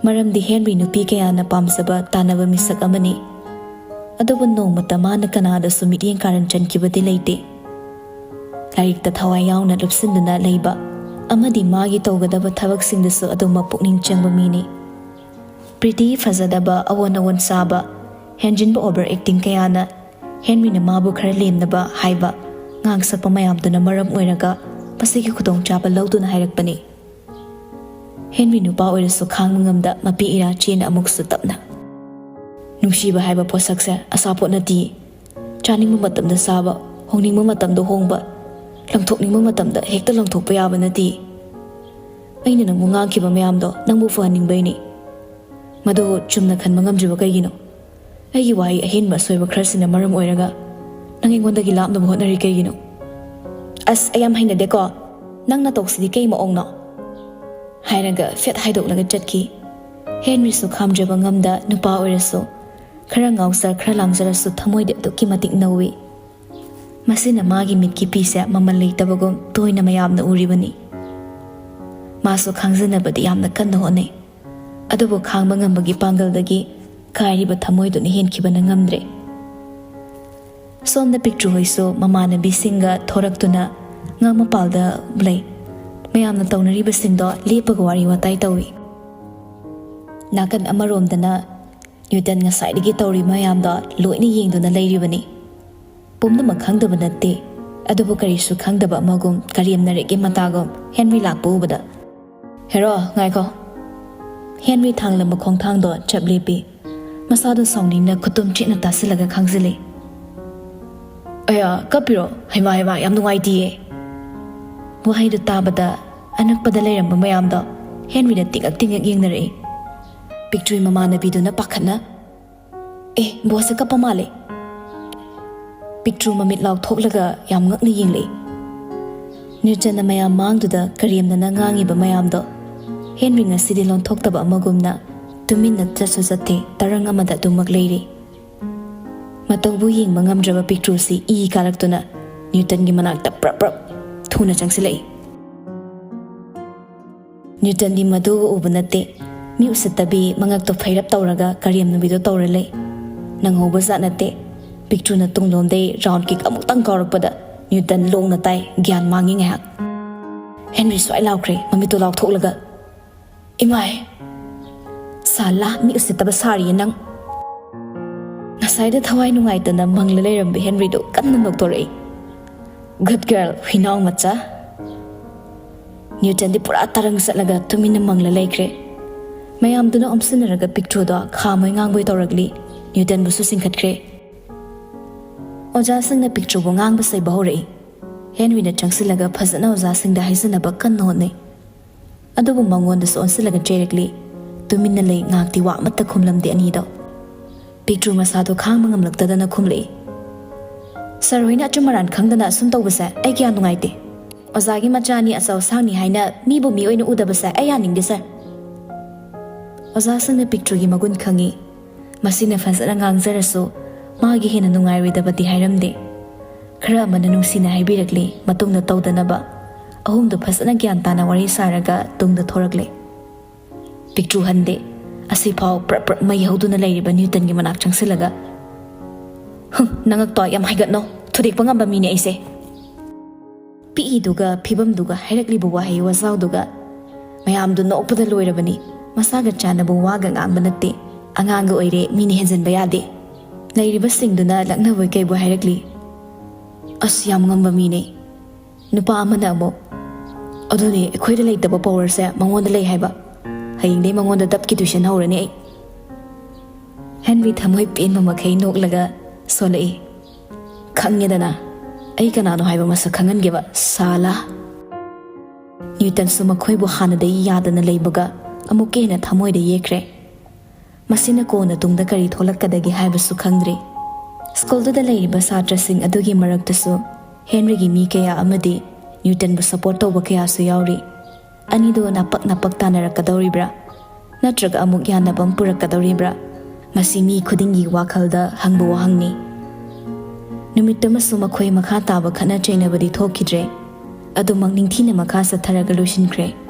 ꯃꯔꯝꯗꯤ ꯍꯦꯟꯔꯤ ꯅꯨꯄꯤ ꯀꯌꯥꯅ ꯄꯥꯝꯖꯕ ꯇꯥꯟꯅꯕ ꯃꯤꯁꯛ ꯑꯃꯅꯤ꯫ ꯑꯗꯨꯕꯨ ꯅꯣꯡꯃꯇ ꯃꯥꯅ ꯀꯅꯥꯗꯁꯨ ꯃꯤꯠꯌꯦꯡ ꯀꯥꯔꯟ ꯆꯟꯈꯤꯕꯗꯤ ꯂꯩꯇꯦ꯫ ꯂꯥꯏꯔꯤꯛꯇ ꯊꯋꯥꯏ ꯌꯥꯎꯅ ꯂꯨꯞꯁꯤꯟꯗꯨꯅ ꯂꯩꯕ ꯑꯃꯗꯤ ꯃꯥꯒꯤ ꯇꯧꯒꯗꯕ ꯊꯕꯛꯁꯤꯡꯗꯁꯨ ꯑꯗꯨꯃꯛ ꯄꯨꯛꯅꯤꯡ ꯆꯪꯕ ꯃꯤꯅꯤ꯫ ꯄ꯭ꯔꯤꯇꯤꯒꯤ ꯐꯖꯗꯕ, ꯑꯑꯣꯟ ꯑꯑꯣꯟ ꯆꯥꯕ, ꯍꯦꯟꯖꯤꯟꯕ ꯑꯣꯚꯔ ꯑꯦꯛꯇꯤꯡ ꯀꯌꯥꯅ ꯍꯦꯟꯔꯤꯅ ꯃꯥꯕꯨ ꯈꯔ ꯂꯦꯝꯅꯕ ꯍꯥꯏꯕ ꯉꯥꯡꯁꯛꯄ ꯃꯌꯥꯝꯗꯨꯅ ꯃꯔꯝ ꯑꯣꯏꯔꯒ ꯃꯁꯤꯒꯤ ꯈꯨꯗꯣꯡꯆꯥꯕ ꯂꯧꯗꯨꯅ ꯍꯥꯏꯔꯛꯄꯅꯤ꯫ ꯍꯦꯟꯔꯤ ꯅꯨꯄꯥ ꯑꯣꯏꯔꯁꯨ ꯈꯥꯡꯕ ꯉꯝꯗ ꯃꯄꯤ ꯏꯔꯥ ꯆꯦꯟꯅ ꯑꯃꯨꯛꯁꯨ ꯇꯞꯅ, "ꯅꯨꯡꯁꯤꯕ ꯍꯥꯏꯕ ꯄꯣꯠꯁꯛꯁꯦ ꯑꯁꯥꯄꯣꯠ ꯅꯠꯇꯤꯌꯦ꯫ ꯆꯥꯅꯤꯡꯕ ꯃꯇꯝꯗ ꯆꯥꯕ, ꯍꯣꯡꯅꯤꯡꯕ ꯃꯇꯝꯗ ꯍꯣꯡꯕ, ꯂꯪꯊꯣꯛꯅꯤꯡꯕ ꯃꯇꯝꯗ ꯍꯦꯛꯇ ꯂꯪꯊꯣꯛꯄ ꯌꯥꯕ ꯅꯠꯇꯦ꯫ ꯑꯩꯅ ꯅꯪꯕꯨ ꯉꯥꯡꯈꯤꯕ ꯃꯌꯥꯝꯗꯣ ꯅꯪꯕꯨ ꯐꯍꯟꯅꯤꯡꯕꯩꯅꯤ꯫ ꯃꯗꯨ ꯆꯨꯝꯅ ꯈꯟꯕ ꯉꯝꯗ꯭ꯔꯤꯕ ꯀꯩꯒꯤꯅꯣ? ꯑꯩꯒꯤ ꯋꯥꯍꯩ ꯑꯍꯦꯟꯕ ꯑꯁꯣꯏꯕ ꯈꯔꯁꯤꯅ ꯃꯔꯝ ꯑꯣꯏꯔꯒ ꯅꯪ ꯑꯩꯉꯣꯟꯗꯒꯤ ꯂꯥꯞꯅꯕ ꯍꯣꯠꯅꯔꯤ ꯀꯩꯒꯤꯅꯣ? ꯑꯁ, ꯑꯩ ꯌꯥꯝ ꯍꯩꯅꯗꯦꯀꯣ꯫ ꯅꯪ ꯅꯇꯧꯁꯤꯗꯤ ꯀꯩ ꯃꯑꯣꯡꯅꯣ? ꯍꯥꯏꯔꯒ ꯐꯦꯠ ꯍꯥꯏꯗꯣꯛꯂꯒ ꯆꯠꯈꯤ꯫ ꯍꯦꯟꯔꯤꯁꯨ ꯈꯥꯝꯖꯕ ꯉꯝꯗ, ꯅꯨꯄꯥ ꯑꯣꯏꯔꯁꯨ ꯈꯔ ꯉꯥꯎꯖ, ꯈꯔ ꯂꯥꯡꯖꯔꯁꯨ ꯊꯃꯣꯏꯗꯤ ꯑꯗꯨꯛꯀꯤ ꯃꯇꯤꯛ ꯅꯧꯏ꯫ ꯃꯁꯤꯅ ꯃꯥꯒꯤ ꯃꯤꯠꯀꯤ ꯄꯤꯁꯦ ꯃꯃꯜ ꯂꯩꯇꯕꯒꯨꯝ ꯇꯣꯏꯅ ꯃꯌꯥꯝꯅ ꯎꯔꯤꯕꯅꯤ꯫ ꯃꯥꯁꯨ ꯈꯥꯡꯖꯅꯕꯗꯤ ꯌꯥꯝꯅ ꯀꯟꯅ ꯍꯣꯠꯅꯩ꯫ ꯑꯗꯨꯕꯨ ꯈꯥꯡꯕ ꯉꯝꯕꯒꯤ ꯄꯥꯡꯒꯜꯗꯒꯤ ꯀꯥꯏꯔꯤꯕ ꯊꯃꯣꯏꯗꯨꯅ ꯍꯦꯟꯈꯤꯕꯅ ꯉꯝꯗ꯭ꯔꯦ꯫ ꯁꯣꯝꯗ ꯄꯤꯛꯇ꯭ꯔꯨ ꯍꯣꯏꯁꯨ ꯃꯃꯥꯟꯅꯕꯤꯁꯤꯡꯒ ꯊꯣꯔꯛꯇꯨꯅ ꯉꯥ ꯃꯄꯥꯜꯗ ꯂꯩ꯫ ꯃꯌꯥꯝꯅ ꯇꯧꯅꯔꯤꯕꯁꯤꯡꯗꯣ ꯂꯦꯞꯄꯒ ꯋꯥꯔꯤ ꯋꯥꯇꯥꯏ ꯇꯧꯏ꯫ ꯅꯥꯀꯟ ꯑꯃꯔꯣꯝꯗꯅ ꯅ꯭ꯌꯨꯇꯟ ꯉꯁꯥꯏꯗꯒꯤ ꯇꯧꯔꯤ ꯃꯌꯥꯝꯗꯣ ꯂꯣꯏꯅ ꯌꯦꯡꯗꯨꯅ ꯂꯩꯔꯤꯕꯅꯤ꯫ ꯄꯨꯝꯅꯃꯛ ꯈꯪꯗꯕ ꯅꯠꯇꯦ, ꯑꯗꯨꯕꯨ ꯀꯔꯤꯁꯨ ꯈꯪꯗꯕ ꯑꯃꯒꯨꯝ ꯀꯔꯦꯝꯅꯔꯦꯒꯤ ꯃꯇꯥꯒꯨꯝ ꯍꯦꯟꯔꯤ ꯂꯥꯛꯄ ꯎꯕꯗ꯫ "ꯍꯦꯔꯣ, ꯉꯥꯏꯈꯣ!" ꯍꯦꯟꯔꯤ ꯊꯥꯡꯂꯝꯕ ꯈꯣꯡꯊꯥꯡꯗꯣ ꯆꯞ ꯂꯦꯞꯄꯤ꯫ ꯃꯁꯥꯗꯣ ꯁꯥꯎꯅꯤꯡꯅ ꯈꯨꯇꯨꯝ ꯆꯤꯠꯅ ꯇꯥꯁꯤꯜꯂꯒ ꯈꯥꯡꯖꯤꯜꯂꯤ꯫ "ꯑꯌꯥ, ꯀꯞꯄꯤꯔꯣ? ꯍꯩꯃꯥ, ꯍꯩꯃꯥ, ꯌꯥꯝ ꯅꯨꯡꯉꯥꯏꯇꯤꯌꯦ!" ꯋꯥꯍꯩꯗꯨ ꯇꯥꯕꯗ ꯑꯅꯛꯄꯗ ꯂꯩꯔꯝꯕ ꯃꯌꯥꯝꯗꯣ ꯍꯦꯟꯔꯤꯅ ꯇꯤꯡꯉꯛ ꯇꯤꯡꯉꯛ ꯌꯦꯡꯅꯔꯛꯏ꯫ ꯄꯤꯛꯇ꯭ꯔꯨꯏ ꯃꯃꯥꯟꯅꯕꯤꯗꯨꯅ ꯄꯥꯈꯠꯅ, "ꯑꯦ, ꯕꯣꯁꯁꯦ ꯀꯞꯄ ꯃꯥꯜꯂꯦ!" ꯄꯤꯛꯇ꯭ꯔꯨ ꯃꯃꯤꯠ ꯂꯥꯎꯊꯣꯛꯂꯒ ꯌꯥꯝ ꯉꯛꯅ ꯌꯦꯡꯂꯛꯏ꯫ ꯅ꯭ꯌꯨꯇꯟꯅ ꯃꯌꯥꯝ ꯃꯥꯡꯗꯨꯗ ꯀꯔꯦꯝꯅꯅ ꯉꯥꯡꯉꯤꯕ ꯃꯌꯥꯝꯗꯣ ꯍꯦꯟꯔꯤ ꯉꯁꯤꯗꯤ ꯂꯣꯟꯊꯣꯛꯇꯕ ꯑꯃꯒꯨꯝꯅ ꯇꯨꯃꯤꯟꯅ ꯆꯠꯁꯨ ꯆꯠꯇꯦ, ꯇꯔꯪ ꯑꯃꯗ ꯑꯗꯨꯃꯛ ꯂꯩꯔꯤ꯫ ꯃꯇꯧꯕꯨ ꯌꯦꯡꯕ ꯉꯝꯗ꯭ꯔꯕ ꯄꯤꯛꯇ꯭ꯔꯨꯁꯤ ꯏ ꯀꯥꯔꯛꯇꯨꯅ ꯅ꯭ꯌꯨꯇꯟꯒꯤ ꯃꯅꯥꯛꯇ ꯄ꯭ꯔꯞ ꯄ꯭ꯔꯞ ꯊꯨꯅ ꯆꯪꯁꯤꯜꯂꯛꯏ꯫ ꯅ꯭ꯌꯨꯇꯟꯗꯤ ꯃꯗꯨꯒ ꯎꯕ ꯅꯠꯇꯦ꯫ ꯃꯤ ꯎꯁꯤꯠꯇꯕꯤ ꯃꯉꯛꯇꯣ ꯐꯩꯔꯞ ꯇꯧꯔꯒ ꯀꯔꯦꯝꯅꯕꯤꯗꯣ ꯇꯧꯔ ꯂꯩ꯫ ꯅꯪꯍꯧꯕ ꯖꯥꯠ ꯅꯠꯇꯦ꯫ ꯄꯤꯛꯇ꯭ꯔꯨꯅ ꯇꯨꯡꯂꯣꯝꯗꯩ ꯔꯥꯎꯟ ꯀꯤꯛ ꯑꯃꯨꯛꯇꯪ ꯀꯥꯎꯔꯛꯄꯗ ꯅ꯭ꯌꯨꯇꯟ ꯂꯣꯡꯅ ꯇꯥꯏ, ꯒ꯭ꯌꯥꯟ ꯃꯥꯡꯉꯤ ꯉꯥꯏꯍꯥꯛ꯫ ꯍꯦꯟꯔꯤ ꯁ꯭ꯋꯥꯏ ꯂꯥꯎꯈ꯭ꯔꯦ, ꯃꯃꯤꯠꯇꯣ ꯂꯥꯎꯊꯣꯛꯂꯒ, "ꯏꯃꯥꯏ! ꯁꯥꯂꯥ, ꯃꯤ ꯎꯁꯤꯠꯇꯕ ꯁꯥꯔꯤꯌꯦ ꯅꯪ!" ꯉꯁꯥꯏꯗ ꯊꯋꯥꯏ ꯅꯨꯡꯉꯥꯏꯇꯅ ꯃꯪꯂ ꯂꯩꯔꯝꯕ ꯍꯦꯟꯔꯤꯗꯣ ꯀꯟꯅ ꯅꯣꯛꯊꯣꯔꯛꯏ꯫ "Good girl, ꯍꯨꯏꯅꯥꯎ ꯃꯆꯥ!" ꯅ꯭ꯌꯨꯇꯟꯗꯤ ꯄꯨꯔꯥ ꯇꯔꯪ ꯆꯠꯂꯒ ꯇꯨꯃꯤꯟꯅ ꯃꯪꯂ ꯂꯩꯈ꯭ꯔꯦ꯫ ꯃꯌꯥꯝꯗꯨꯅ ꯑꯣꯝꯁꯤꯟꯅꯔꯒ ꯄꯤꯛꯇ꯭ꯔꯨꯗꯣ ꯈꯥꯝꯃꯣꯏ ꯉꯥꯡꯕꯣꯏ ꯇꯧꯔꯛꯂꯤ꯫ ꯅ꯭ꯌꯨꯇꯟꯕꯨꯁꯨ ꯆꯤꯡꯈꯠꯈ꯭ꯔꯦ꯫ ꯑꯣꯖꯥꯁꯤꯡꯅ ꯄꯤꯛꯇ꯭ꯔꯨꯕꯨ ꯉꯥꯡꯕ ꯆꯩꯕ ꯍꯧꯔꯛꯏ꯫ ꯍꯦꯟꯔꯤꯅ ꯆꯪꯁꯤꯜꯂꯒ ꯐꯖꯅ ꯑꯣꯖꯥꯁꯤꯡꯗ ꯍꯥꯏꯖꯅꯕ ꯀꯟꯅ ꯍꯣꯠꯅꯩ꯫ ꯑꯗꯨꯕꯨ ꯃꯉꯣꯟꯗꯁꯨ ꯑꯣꯟꯁꯤꯜꯂꯒ ꯆꯩꯔꯛꯂꯤ꯫ ꯇꯨꯃꯤꯟꯅ ꯂꯩ, ꯉꯥꯛꯇꯤ ꯋꯥ ꯑꯃꯠꯇ ꯈꯨꯝꯂꯝꯗꯦ ꯑꯅꯤꯗꯣ꯫ ꯄꯤꯛꯇ꯭ꯔꯨ ꯃꯁꯥꯗꯣ ꯈꯥꯡꯕ ꯉꯝꯂꯛꯇꯗꯅ ꯈꯨꯝꯂꯛꯏ꯫ "ꯁꯥꯔ ꯍꯣꯏꯅ ꯑꯆꯨꯝ ꯑꯔꯥꯟ ꯈꯪꯗꯅ ꯑꯁꯨꯝ ꯇꯧꯕꯁꯦ ꯑꯩ ꯀꯌꯥ ꯅꯨꯡꯉꯥꯏꯇꯦ꯫ ꯑꯣꯖꯥꯒꯤ ꯃꯆꯥ ꯑꯅꯤ ꯑꯆꯧ ꯑꯁꯥꯡꯅꯤ ꯍꯥꯏꯅ ꯃꯤꯕꯨ ꯃꯤ ꯑꯣꯏꯅ ꯎꯗꯕꯁꯦ ꯑꯩ ꯌꯥꯅꯤꯡꯗꯦ, ꯁꯥꯔ"꯫ ꯑꯣꯖꯥꯁꯤꯡꯅ ꯄꯤꯛꯇ꯭ꯔꯨꯒꯤ ꯃꯒꯨꯟ ꯈꯪꯏ꯫ ꯃꯁꯤꯅ ꯐꯖꯅ ꯉꯥꯡꯖꯔꯁꯨ ꯃꯥꯒꯤ ꯍꯦꯟꯅ ꯅꯨꯡꯉꯥꯏꯔꯣꯏꯗꯕꯗꯤ ꯍꯥꯏꯔꯝꯗꯦ꯫ ꯈꯔ ꯑꯃꯅ ꯅꯨꯡꯁꯤꯅ ꯍꯥꯏꯕꯤꯔꯛꯂꯤ, ꯃꯇꯨꯡꯗ ꯇꯧꯗꯅꯕ꯫ ꯑꯍꯨꯝꯗꯨ ꯐꯖꯅ ꯒ꯭ꯌꯥꯟ ꯇꯥꯅ ꯋꯥꯔꯤ ꯁꯥꯔꯒ ꯇꯨꯡꯗ ꯊꯣꯔꯛꯂꯦ꯫ ꯄꯤꯛꯇ꯭ꯔꯨ ꯍꯟꯗꯦ꯫ ꯑꯁꯤꯐꯥꯎ ꯄ꯭ꯔꯞ ꯄ꯭ꯔꯞ ꯃꯩ ꯍꯧꯗꯨꯅ ꯂꯩꯔꯤꯕ ꯅ꯭ꯌꯨꯇꯟꯒꯤ ꯃꯅꯥꯛ ꯆꯪꯁꯤꯜꯂꯒ, "ꯍꯨꯝ, ꯅꯉꯛꯇꯣ ꯌꯥꯝ ꯍꯥꯏꯒꯠꯅꯣ꯫ ꯊꯨꯗꯦꯛꯄ ꯉꯝꯕ ꯃꯤꯅꯦ ꯑꯩꯁꯦ"꯫ ꯄꯤꯛꯏꯗꯨꯒ ꯐꯤꯕꯝꯗꯨꯒ ꯍꯥꯏꯔꯛꯂꯤꯕ ꯋꯥꯍꯩ ꯋꯥꯖꯥꯎꯗꯨꯒ ꯃꯌꯥꯝꯗꯨ ꯅꯣꯛꯄꯗ ꯂꯣꯏꯔꯕꯅꯤ꯫ ꯃꯁꯥꯒ ꯆꯥꯟꯅꯕ ꯋꯥꯒ ꯉꯥꯡꯕ ꯅꯠꯇꯦ꯫ ꯑꯉꯥꯡꯒ ꯑꯣꯏꯔꯦ, ꯃꯤꯅ ꯍꯦꯟꯖꯟꯕ ꯌꯥꯗꯦ꯫ ꯂꯩꯔꯤꯕꯁꯤꯡꯗꯨꯅ ꯂꯛꯅꯕꯣꯏ ꯀꯩꯕꯣꯏ ꯍꯥꯏꯔꯛꯂꯤ꯫ "ꯑꯁ, ꯌꯥꯝ ꯉꯝꯕ ꯃꯤꯅꯦ"꯫ ꯅꯨꯄꯥ ꯑꯃꯅ ꯑꯃꯨꯛ, "ꯑꯗꯨꯅꯦ, ꯑꯩꯈꯣꯏꯗ ꯂꯩꯇꯕ ꯄꯋꯥꯔꯁꯦ ꯃꯉꯣꯟꯗ ꯂꯩ ꯍꯥꯏꯕ꯫ ꯍꯌꯦꯡꯗꯩ ꯃꯉꯣꯟꯗ ꯗꯞꯀꯤ ꯇ꯭ꯌꯨꯁꯟ ꯍꯧꯔꯅꯤ ꯑꯩ"꯫ ꯍꯦꯟꯔꯤ ꯊꯃꯣꯏ ꯄꯦꯟꯕ ꯃꯈꯩ ꯅꯣꯛꯂꯒ ꯁꯣꯜꯂꯛꯏ꯫ "ꯈꯪꯉꯦꯗꯅ, ꯑꯩ ꯀꯅꯥꯅꯣ ꯍꯥꯏꯕ ꯃꯁꯛ ꯈꯪꯍꯟꯒꯦꯕ, ꯁꯥꯂꯥ"꯫ ꯅ꯭ꯌꯨꯇꯟꯁꯨ ꯃꯈꯣꯏꯕꯨ ꯍꯥꯟꯅꯗꯒꯤ ꯌꯥꯗꯅ ꯂꯩꯕꯒ ꯑꯃꯨꯛꯀ ꯍꯦꯟꯅ ꯊꯃꯣꯏꯗ ꯌꯦꯛꯈ꯭ꯔꯦ꯫ ꯃꯁꯤꯅ ꯀꯣꯟꯅ ꯇꯨꯡꯗ ꯀꯔꯤ ꯊꯣꯛꯂꯛꯀꯗꯒꯦ ꯍꯥꯏꯕꯁꯨ ꯈꯪꯗ꯭ꯔꯤ꯫ ꯁ꯭ꯀꯨꯜꯗꯨꯗ ꯂꯩꯔꯤꯕ ꯁꯥꯇ꯭ꯔꯁꯤꯡ ꯑꯗꯨꯒꯤ ꯃꯔꯛꯇꯁꯨ ꯍꯦꯟꯔꯤꯒꯤ ꯃꯤ ꯀꯌꯥ ꯑꯃꯗꯤ ꯅ꯭ꯌꯨꯇꯟꯕꯨ ꯁꯄꯣꯔꯠ ꯇꯧꯕ ꯀꯌꯥꯁꯨ ꯌꯥꯎꯔꯤ꯫ ꯑꯅꯤꯗꯣ ꯅꯥꯄꯛ ꯅꯥꯄꯛ ꯇꯥꯅꯔꯛꯀꯗꯧꯔꯤꯕ꯭ꯔꯥ? ꯅꯠꯇ꯭ꯔꯒ ꯑꯃꯨꯛ ꯌꯥꯅꯕ ꯑꯃ ꯄꯨꯔꯛꯀꯗꯧꯔꯤꯕ꯭ꯔꯥ? ꯃꯁꯤ ꯃꯤ ꯈꯨꯗꯤꯡꯒꯤ ꯋꯥꯈꯜꯗ ꯍꯪꯕ ꯋꯥꯍꯪꯅꯤ꯫ ꯅꯨꯃꯤꯠꯇꯨꯃꯁꯨ ꯃꯈꯣꯏ ꯃꯈꯥ ꯇꯥꯕ ꯈꯠꯅ ꯆꯩꯅꯕꯗꯤ ꯊꯣꯛꯈꯤꯗ꯭ꯔꯦ꯫ ꯑꯗꯨꯃꯛ ꯅꯤꯡꯊꯤꯅ ꯃꯈꯥ ꯆꯠꯊꯔꯒ ꯂꯣꯏꯁꯤꯟꯈ꯭ꯔꯦ꯫